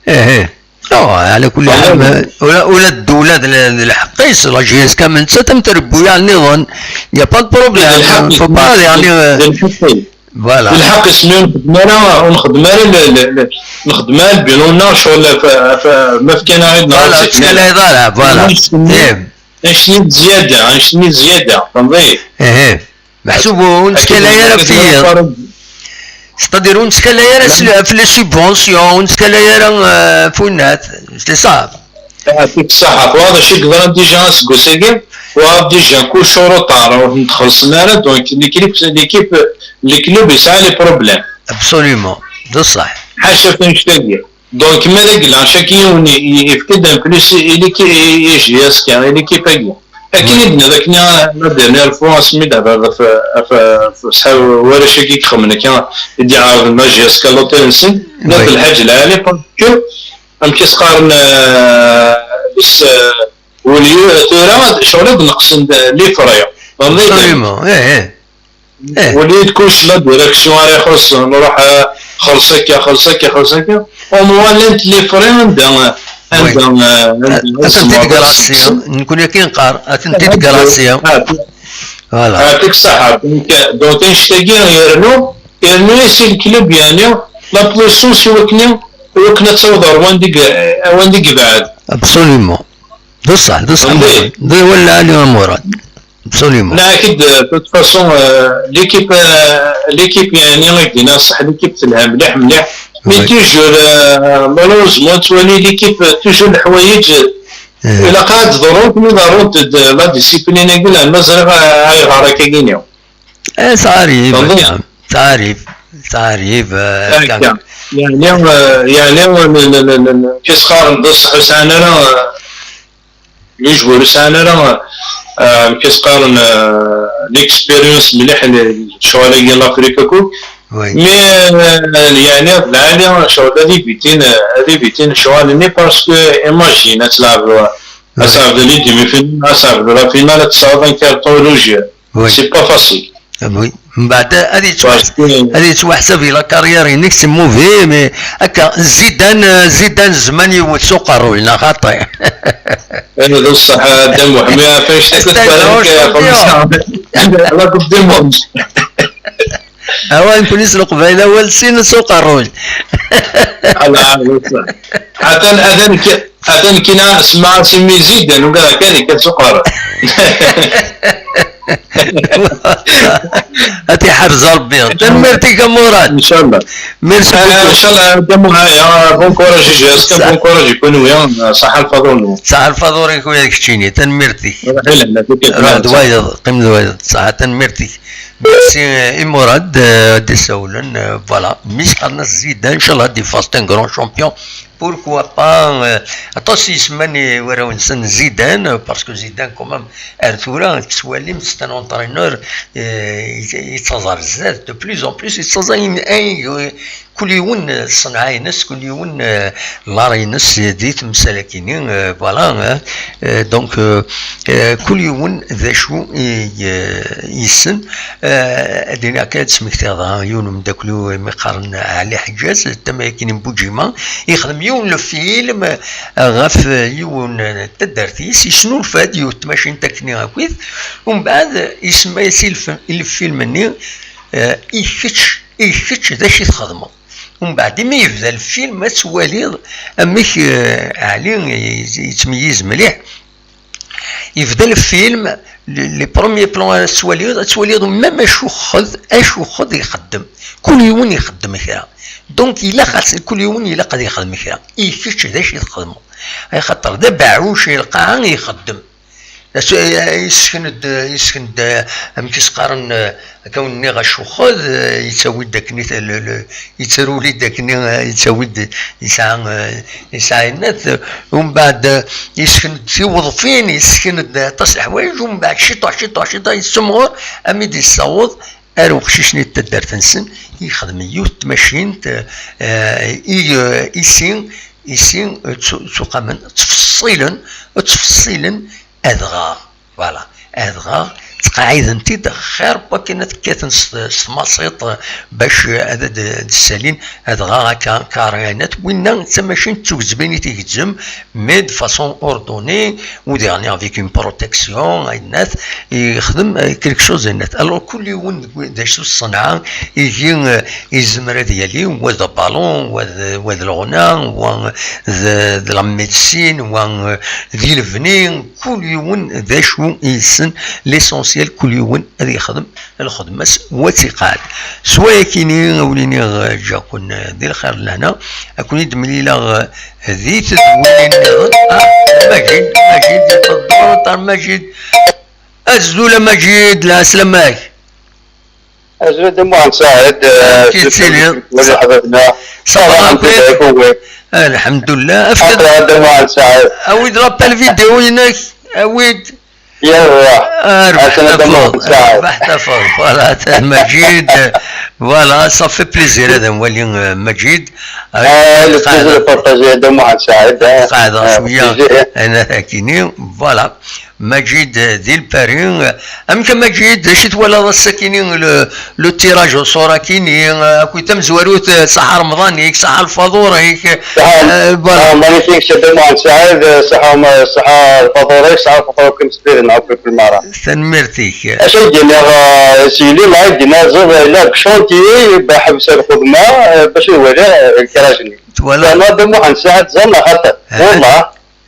Eh, eh. Non, ɛla kulli ḥal, ula, ula d ddula d, d lḥeqq-is, la J S K ma nettat am trebbuyaɛ nniḍen, y a pas de problème, faut pas, yeɛni, euh, d lḥeqq-is. Voilà. D lḥeqq-is, ur nxeddem ara, ur nxeddem ara le, le, le, nxeddem ara lbilan-nneɣ ccɣel ɣef, ɣef, ma fkan-aɣ-id neɣ ur ttkalay ara, voilà. Annect-nni d zzyada, annect-nni d zzyada, tfehmeḍ-iyi? Meḥsub ur nettkalay ara ɣef tiyiḍ. C'est-à-dire, ur nettkalay ara ɣef les subventions, ur nettkalay ara, euh, ɣef winat, c'est ça. Yeɛṭik ṣṣeḥḥa. Twaɣ d acu i yeḍran déjà aseggas-agi? Twaɣ déjà kullec en retard, ur ten-txellṣem ara, donc l'équipe, l'équipe, le club yesɛa les problèmes. Absolument, d ṣṣeḥ. Ḥaca annect-agi. Donc ma d aglan, chaque yiwen i, i, yefka-d un plus i, i, i J S K, i l'équipe-agi. Akken i d-nniɣ akken, la dernière fois, asmi d-hḍeṛ ɣef, ɣef, ɣef ṣṣeḥ warrac-agi i ixemmen akka, i d-iɛerḍen la J S K l'hôtel-nsen, d lḥaǧa lɛali, parce que amek i s-qqaren, euh, bes, euh, au lieu, euh, tura ccɣel ad neqsen les frais. Absolument, eh, eh. Au lieu de kullec la direction ara ixuṣṣen, nruḥ, euh, xelṣ akka, xelṣ akka, xelṣ akka. Au moins llant les frais anda, anda, euh, anda ad tent-id-grassi. Nekkni akken neqqar, ad tent-id-grassi. Voilà. Yeɛṭik ṣṣeḥḥa. Donc, euh, donc annect-agi yernu, yernu-yas i le club, yeɛni, la puissance i wakken, i wakken ad taweḍ ar wanda i, ar wanda i yebɛed. Absolument. D ṣṣeḥ, d ṣṣeḥ. D awal lɛali a Murad. Absolument. Nniɣ-ak-id, de toute façon, euh, l'équipe, euh, l'équipe, yeɛni, ad k-d-iniɣ ṣṣeḥ, l'équipe telha mliḥ, mliḥ. Mais toujours, euh, malheureusement, nettwali l'équipe, euh, toujours leḥwayeǧ, ilaq ad d-ḍerrunt, mi ḍerrunt-d, euh, la discipline-agi, la ma ẓriɣ, euh, ayɣer akka-agi-nni. Eh, ça arrive, ça arrive, ça arrive, euh, yeɛni, euh, yeɛni, euh, le, le, le, le, le, qu'est-ce que, d ṣṣeḥ, ur sɛan ara, euh, les joueurs ur sɛan ara, euh, amek i s-qqaren, euh, l'expérience mliḥ n ccɣel-agi n l'Afrique akk. Oui. Mais, euh, yeɛni, d lɛali ccɣel ad ibitin, ad ibitin ccɣel-nni, parce que imagine, ad tleɛbeḍ, ad tɛebdeḍ les demi-finales, ad tɛebdeḍ la finale, ad tesɛuḍ un carton rouge. Oui. C'est pas facile. Ah oui. Mbeɛd ad yettwaḥ-, ad yettwaḥsab i la carrière-inek c'est mauvais, mais akka, Zidane, Zidane zzman yewwet s uqerruy, neɣ xaṭi? Eh, d ṣṣeḥ, a Dda Muḥemmed, ɣef annect-agi tebɣa la Coupe du Monde. Awa, nekkni s Leqbayel awal sin s uqerruy. Ala, d ṣṣeḥ. Atan, atan k-, atan kina semmaɣ-as i mmi Zidane, ugaɣ kan yekkat s uqerruy. Ad t-iḥrez Rebbi. Tanemmirt-ik a Murad. Inchallah. Merci beaucoup. Inchallah, d amuhaya. Bon courage i J S K, bon courage i kunwi. Ṣaḥa lfaḍur-nwen. Ṣaḥa lfaḍur-ik ula d keččini. Tanemmirt-ik. Ruḥ d wayeḍ, qqim d wayeḍ. Ṣaḥa, tanemmirt-ik. Merci, euh, i Murad, euh, d-isawlen, euh, voilà. Mi s-qqaren-as Zidane, inchallah, ad d-iffeɣ, c'est un grand champion. Pourquoi pas, euh, aṭas n yisman i warraw-nsen Zidane, euh, parce que Zidane, quand même, ar tura, tettwalim, c'est un entraîneur, euh, yettaẓ ar zdat, de plus en plus, yettaẓ ayen, ayen, euh, kul yiwen, euh, ṣṣenɛa-ines, kul yiwen, euh, l'art-ines, euh, di temsal-agi-nni, euh, voilà, hein. Euh, donc, euh, euh, kul yiwen d acu i, euh, yessen. Euh, ad iniɣ kan, ad smektiɣ dɣa yiwen umeddakel-iw imi qqaren Ɛli Ḥeǧǧaǧ, tama-agi n Buǧima, yexdem yiwen n lfilm, euh, ɣef, euh, yiwen, euh, n taddart-is, yesnulfa-d yiwet n tmacint akkenni akkit, umbeɛd, euh, isemma-yas i lf-, i lfilm-nni, euh, I kečč, i kečč d acu i txedmeḍ? Umbeɛd, imi yebda lfilm, ad twaliḍ amek, euh, Ɛli yettmeyyiz mliḥ. Yebda lfilm, le, les premiers plans ara tettwaliḍ, ad twaliḍ même acuxxed, acuxxed ixeddem. Kul yiwen ixeddem kra. Donc, ilaq ad, kul yiwen ilaq ad ixdem kra. I kečč d acu i txedmeḍ? Axaṭer d abeɛɛuc i lqaɛa ixeddem. Acu, yessken-d, yessken-d, amek i s-qqaren, akka wen-nniɣ acuxxed, yettawi-d akken i t-, le, le, yettruli-d akken i, yettawi-d, yesɛa, yesɛa inat, umbeɛd yessken-d tiweḍfin, yessken-d aṭas n leḥwayeǧ, umbeɛd ciṭuḥ, ciṭuḥ, ciṭuḥ, yessemɣer, armi d-yessaweḍ ar uqcic-nni n taddart-nsen, yexdem yiwet n tmacint, eh, i, eh, isi, isi, eh, ttu-, ttuqamen, ttfeṣṣilen, ttfeṣṣilen, adɣaɣ. Voilà. Adɣaɣ, ttqaɛiden-t-id xir n wakken ad t-kkaten s, s tmaṣiṭ, eh, bac, eh, ad d-, d-ssalin, adɣaɣ akka, karinat, winna d tamacint d tugezbin i t-igezzem, mais de façon ordonnée, ou dernière avec une protection, ayennat, yexdem, euh, quelque chose ayennat. Alors, kul yiwen deg wi-, d acu ṣṣenɛa, ihi, euh, yezmer ad yali, wa d abalun, wa d, wa d leɣna, wa d, d la médecine, wa, euh, d ilebni, kul yiwen d acu i yessen, l'essentiel, kul yiwen ad yexdem lxedma-s, wa tt-iqeɛɛed. S wayakini, a wen-iniɣ, eh, ǧǧiɣ-ken, eh, di lxir d lehna, ad ken-id-mlileɣ, eh, di tedwilin nniḍen. Ah, Majid, Majid, yeṭṭeḍ-d ɣur-neɣ Majid. Azul a Majid, lɛeslama-k. Azul a Dda Muḥend Saɛid, eh, Amek i tettiliḍ? Wali ḥbabna. Ça va, alḥemdulillah, alḥemdulillah. Afk-d, a Dda Muḥend Saɛid, awi-d l'appel vidéo-inek, awi-d. Yawwa. Ah, rbeḥ tafeḍ, rbeḥ tafeḍ. Voilà, Majid, voilà, ça fait plaisir ad nwali, euh, Majid. Ah, le plaisir de partager, Dda Muḥend Saɛid, hein. Qeɛdeɣ cwiya, plaisir. Ana akini, voilà. Majid, euh, di Lpari, euh, amek a Majid, d acu i twalaḍ ass-akini, le, le tirage au sort akini, euh, akked tamezwarut, euh, ṣaḥa Remḍan-ik, ṣaḥa lfaḍur-ik, euh, voilà. Ṣaḥa Remḍan-ik, Dda Muḥend Saɛid, euh, ṣaḥa, ṣaḥa lfaḍur-ik, ṣaḥa lfaḍur-ik, msefliden akk fi lmara. Tanemmirt-ik. Acu ay d-yenniɣ, euh, s yili, la, ay d-yenniɣ, ẓid, la, deg chantier, beḥbes lxedma, euh, bac ad waliɣ, euh, lkiraj-nni. Twalaḍ? Dda Muḥend Saɛid, ẓer neɣ xaṭi? Wallah.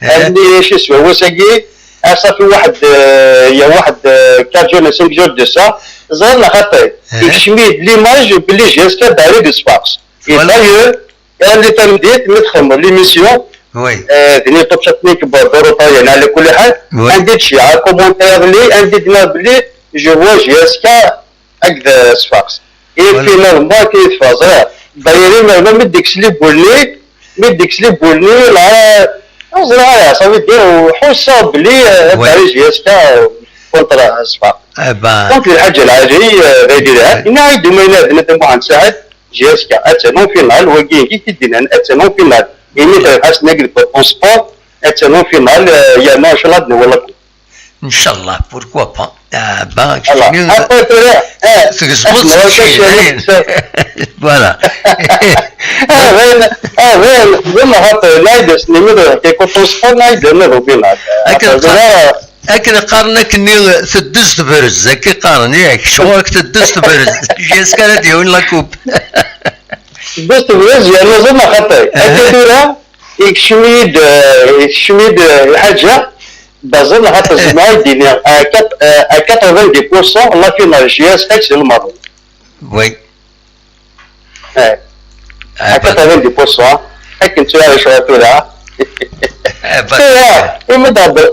Almi acu yeswa wass-agi, ah, ça fait واحد, euh, il y a واحد, euh, quatre jours, cinq jours de ça, ẓer neɣ xaṭi? Ikcem-iyi-d l'image belli J S K barré de Sfax. Et d'ailleurs, yal tameddit mi txedmeḍ l'émission, euh, d-nni Top Chef-nni d Europa, yeɛni, ɛla kulli ḥal, anda d-cciɛa commentaire-nni, anda d-nniɣ belli je vois J S K akked, euh, Sfax. Et finalement, akken i teffeɣ, ẓriɣ. D'ailleurs, imir-nni, mi d-ikkes les boules-nni, mi d-ikkes les boules-nni, la, ur ẓriɣ ara, ça veut dire, ḥusseɣ belli, euh, barré J S K, euh, contre, euh, Sfax. Donc, Lḥaǧ Lɛali, euh, d aydi yelhan. Yenna-yi-d umayna d Dda Muḥend Saɛid, J S K, attan en finale, wagi i k-id-yennan, attan en finale. Imi d Ḥasan akked Sport, attan en finale, euh, yerna, inchallah, ad nwali. Inchallah, pourquoi pas? Ah, ben, voilà. Après, tura, eh, tgezmeḍ s kečči, dayen. Voilà. Ah, ben, ah, ben, xaṭi, la, d ass-nni mi d-ruḥ, kaykuṭ n ṣṣfa, la, d-nniḍ ubilaṭ. Akken qqaren, akken qqaren akkenni, teddez tebrez, akka qqaren, yak, ɣur-k teddez tebrez, J S K ara d-yawin la coupe. Teddez tebrez, yerna ẓer neɣ xaṭi. Akka tura, ikcem-iyi-d, eh, ikcem-iyi-d, eh, lḥaǧa, Dazen, xaṭer zemreɣ ad d-iniɣ, à quatre-, euh, à quatre-vingt-dix pour cent, la finale J S X d lmaṛṛu. Oui. Eh. Ah, à quatre-vingt-dix pour cent, akken tura lecɣal tura. Eh, tura, imi d-hḍer,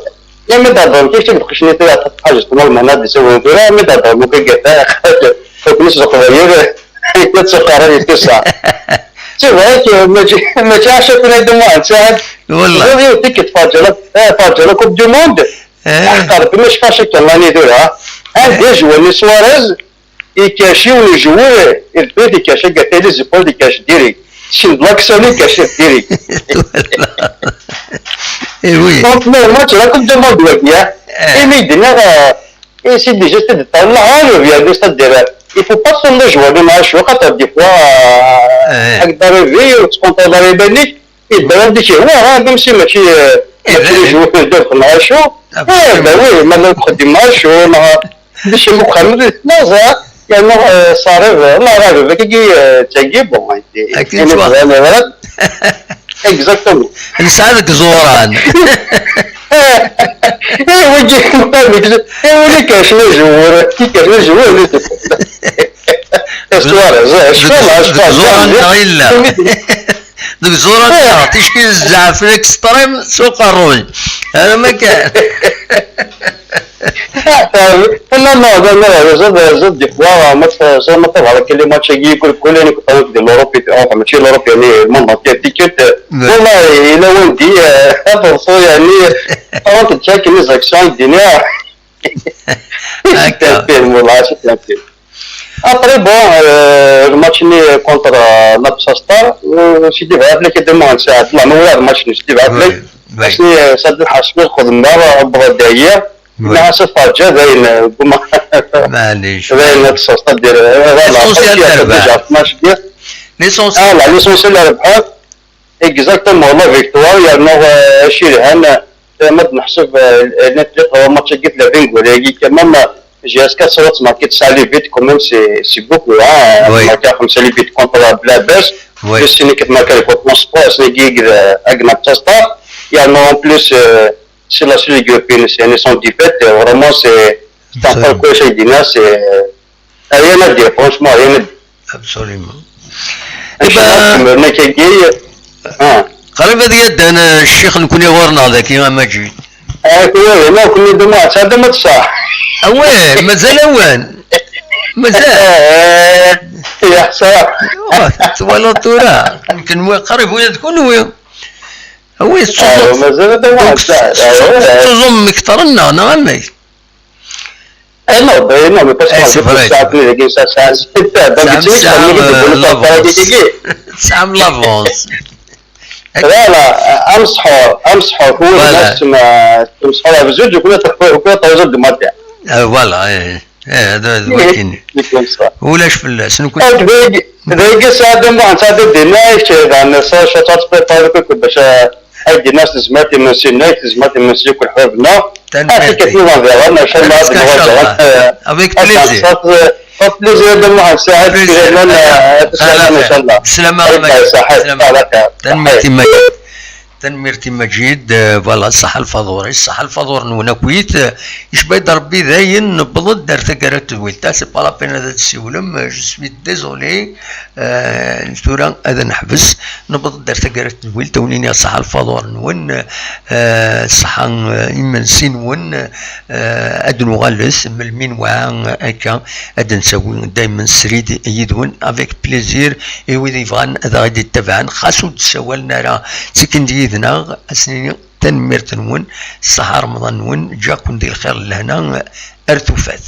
imi d-hḍer, kif tibqecni tura, ḥaǧa tmal mehna d-isawin tura, imi d-hḍer, muka gata, akken s leqbayel, la ttqarran i tusa. C'est vrai que mačči, mačči acu tura d Muḥend Saɛid. Wallah. Ẓer yiwet tikkelt Faǧer, eh, Faǧer la Coupe du Monde. Eh. Ḥeqqa Rebbi, mačči faci kan lani tura. Anda jwani Suarez, ikac yiwen ujwur, irfed ikac agata les épaules, ikac direct. Sin d l'action, ikac direct. Voilà. Eh oui. Donc, le match, la Coupe du Monde, ouais, bien. Eh. Imi d-nniɣ, eh, et c'est déjà, c'est de temps, là, on revient, c'est-à-dire, il faut pas se laisser jouer, mais je crois que des fois, eh, avec d'arriver, on se compte d'arriver, Iban-d-ik ihwa, ha, même si mačči, eh, mačči d joueur de xedmeɣ acu. Eh, ben oui, ma la txeddem acu, neɣ d acu muxxam, neɣ ẓer, yerna, eh, ṣarib, neɣ ɣer baba-k-agi, eh, d tagi, bon, akken ini twa- bɣan, eh, exactement. Nesɛa deg iẓuran. Eh, wigi, eh, wigi, eh, wigi, kac n azwur, kac n azwur, eh, soir, eh, deg iẓuran neɣ yella. Deg ẓuran-nneɣ, ticki zzeɛf l'extrême s uqerruy. Ala ma kan. Non, non, non, non, des fois, ma t-, ma tebɣiḍ akka les matchs-agi, kul, kul année, kul année di l'Europe, enfin, mačči l'Europe, yani, le monde entier, ticket, euh, ouais. Wallah, il a un dit, euh, ad teḍṣu, yani, avant de check les actions, il dit, ah. D'accord. C'était un film, wallah, c'était un film. Après, bon, euh, le match-nni contre, euh, Nabsastar, euh, sidi bɛat-ak-d Muḥend Saɛid, la, ma ula d match-nni, sidi bɛat-ak. Oui, oui. Asni, euh, Saɛid Lḥassmi, xedmeɣ, wwḍeɣ-d aya. Oui. Nniɣ-as ad terǧa, dayen, euh, guma. Maɛlic. Dayen, Nabsastar, dir, euh, voilà, l'essentiel, terbeḥ. Déjà, match-nni. L'essentiel. Ah, la, l'essentiel, rebḥeɣ. Exactement, la victoire, yerna, euh, acu yelhan, euh, ma d-neḥseb, euh, les trois matchs-agi tlabin gol-agi, quand même, euh, J S K tesɛa les buts, tesɛa les buts, quand même, c'est, c'est beaucoup, hein. Oui. Marqué xemsa les buts contre Blabès, oui. Plus c'est une équipe marquée contre Sport, c'est une équipe, euh, avec Manchester. Yerna en plus, euh, c'est la seule équipe européenne, c'est une sans défaite, euh, vraiment, c'est, c'est un parcours, c'est, c'est, euh, Rien à dire, franchement, rien à dire. Absolument. Inchallah, eh ben, ah. Qrib ad yaddan, eh, ccix nekni ɣur-neɣ daki, a Maǧid. Ah, kunwi, ma kunwi d Muḥend Saɛid, ma tṣaḥ. Awal, mazal awan. Mazal. Eh, ya, ṣaḥ. Oh, twalaḍ tura. Kenwi qrib ula d kunwi. Awi, ah, mazal ad Muḥend Saɛid. Tettuẓum mketren-nneɣ, neɣ amek? Eh non, ben non, mais parce que c'est vrai. Tesɛam, eh, l'avance. Tesɛam l'avance. Voilà, amseḥḥur, amseḥḥur, voilà. Amseḥḥur, voilà, eh, eh, d, d wakken. Ulac fell-as, nekkni. Dagi, dagi, Saɛid Muḥend, Saɛid Ddin, eh, kečč, eh, daɣen, s-, s-, ad tprepariḍ akk bac, eh, ad d-nas tezmert imensi-nnek, tezmert imensi akk lḥbab-nneɣ. Tanemmirt. Acu kan, iḍan diɣen, inchallah, ad nuɣal diɣen, eh, avec plaisir. Avec plaisir, Dda Muḥend Saɛid, Suleyman, eh, ad tusɛam, inchallah. Sslam a Maǧid. Sslam. Tanemmirt i Maǧid. Tanemmirt i Maǧid, eh, voilà, ṣṣeḥḥa lfaḍur-is, ṣṣeḥḥa lfaḍur-nwen akkit, eh, icba-d Rebbi dayen, newweḍ-d ar taggara n tedwilt-a, c'est pas la peine ad d-tessiwlem, eh, je suis désolé, eh, tura ad neḥbes, newweḍ-d ar taggara n tedwilt, a wen-iniɣ ṣṣeḥḥa lfaḍur-nwen, eh, ṣṣeḥḥa, eh, imensi-nwen, eh, ad nuɣalet, melmi newɛa, eh, akka, ad d-nsawi daymen srid yid-wen, avec plaisir, i wid yebɣan ad aɣ-id-ittabaɛen, xas ur d-ssawalen ara, ttikin-d yid-neɣ, ad sen-nini tanemmirt-nwen, ṣṣeḥḥa Remḍan-nwen, ǧǧiɣ-ken di lxir d lehna, ar tufat.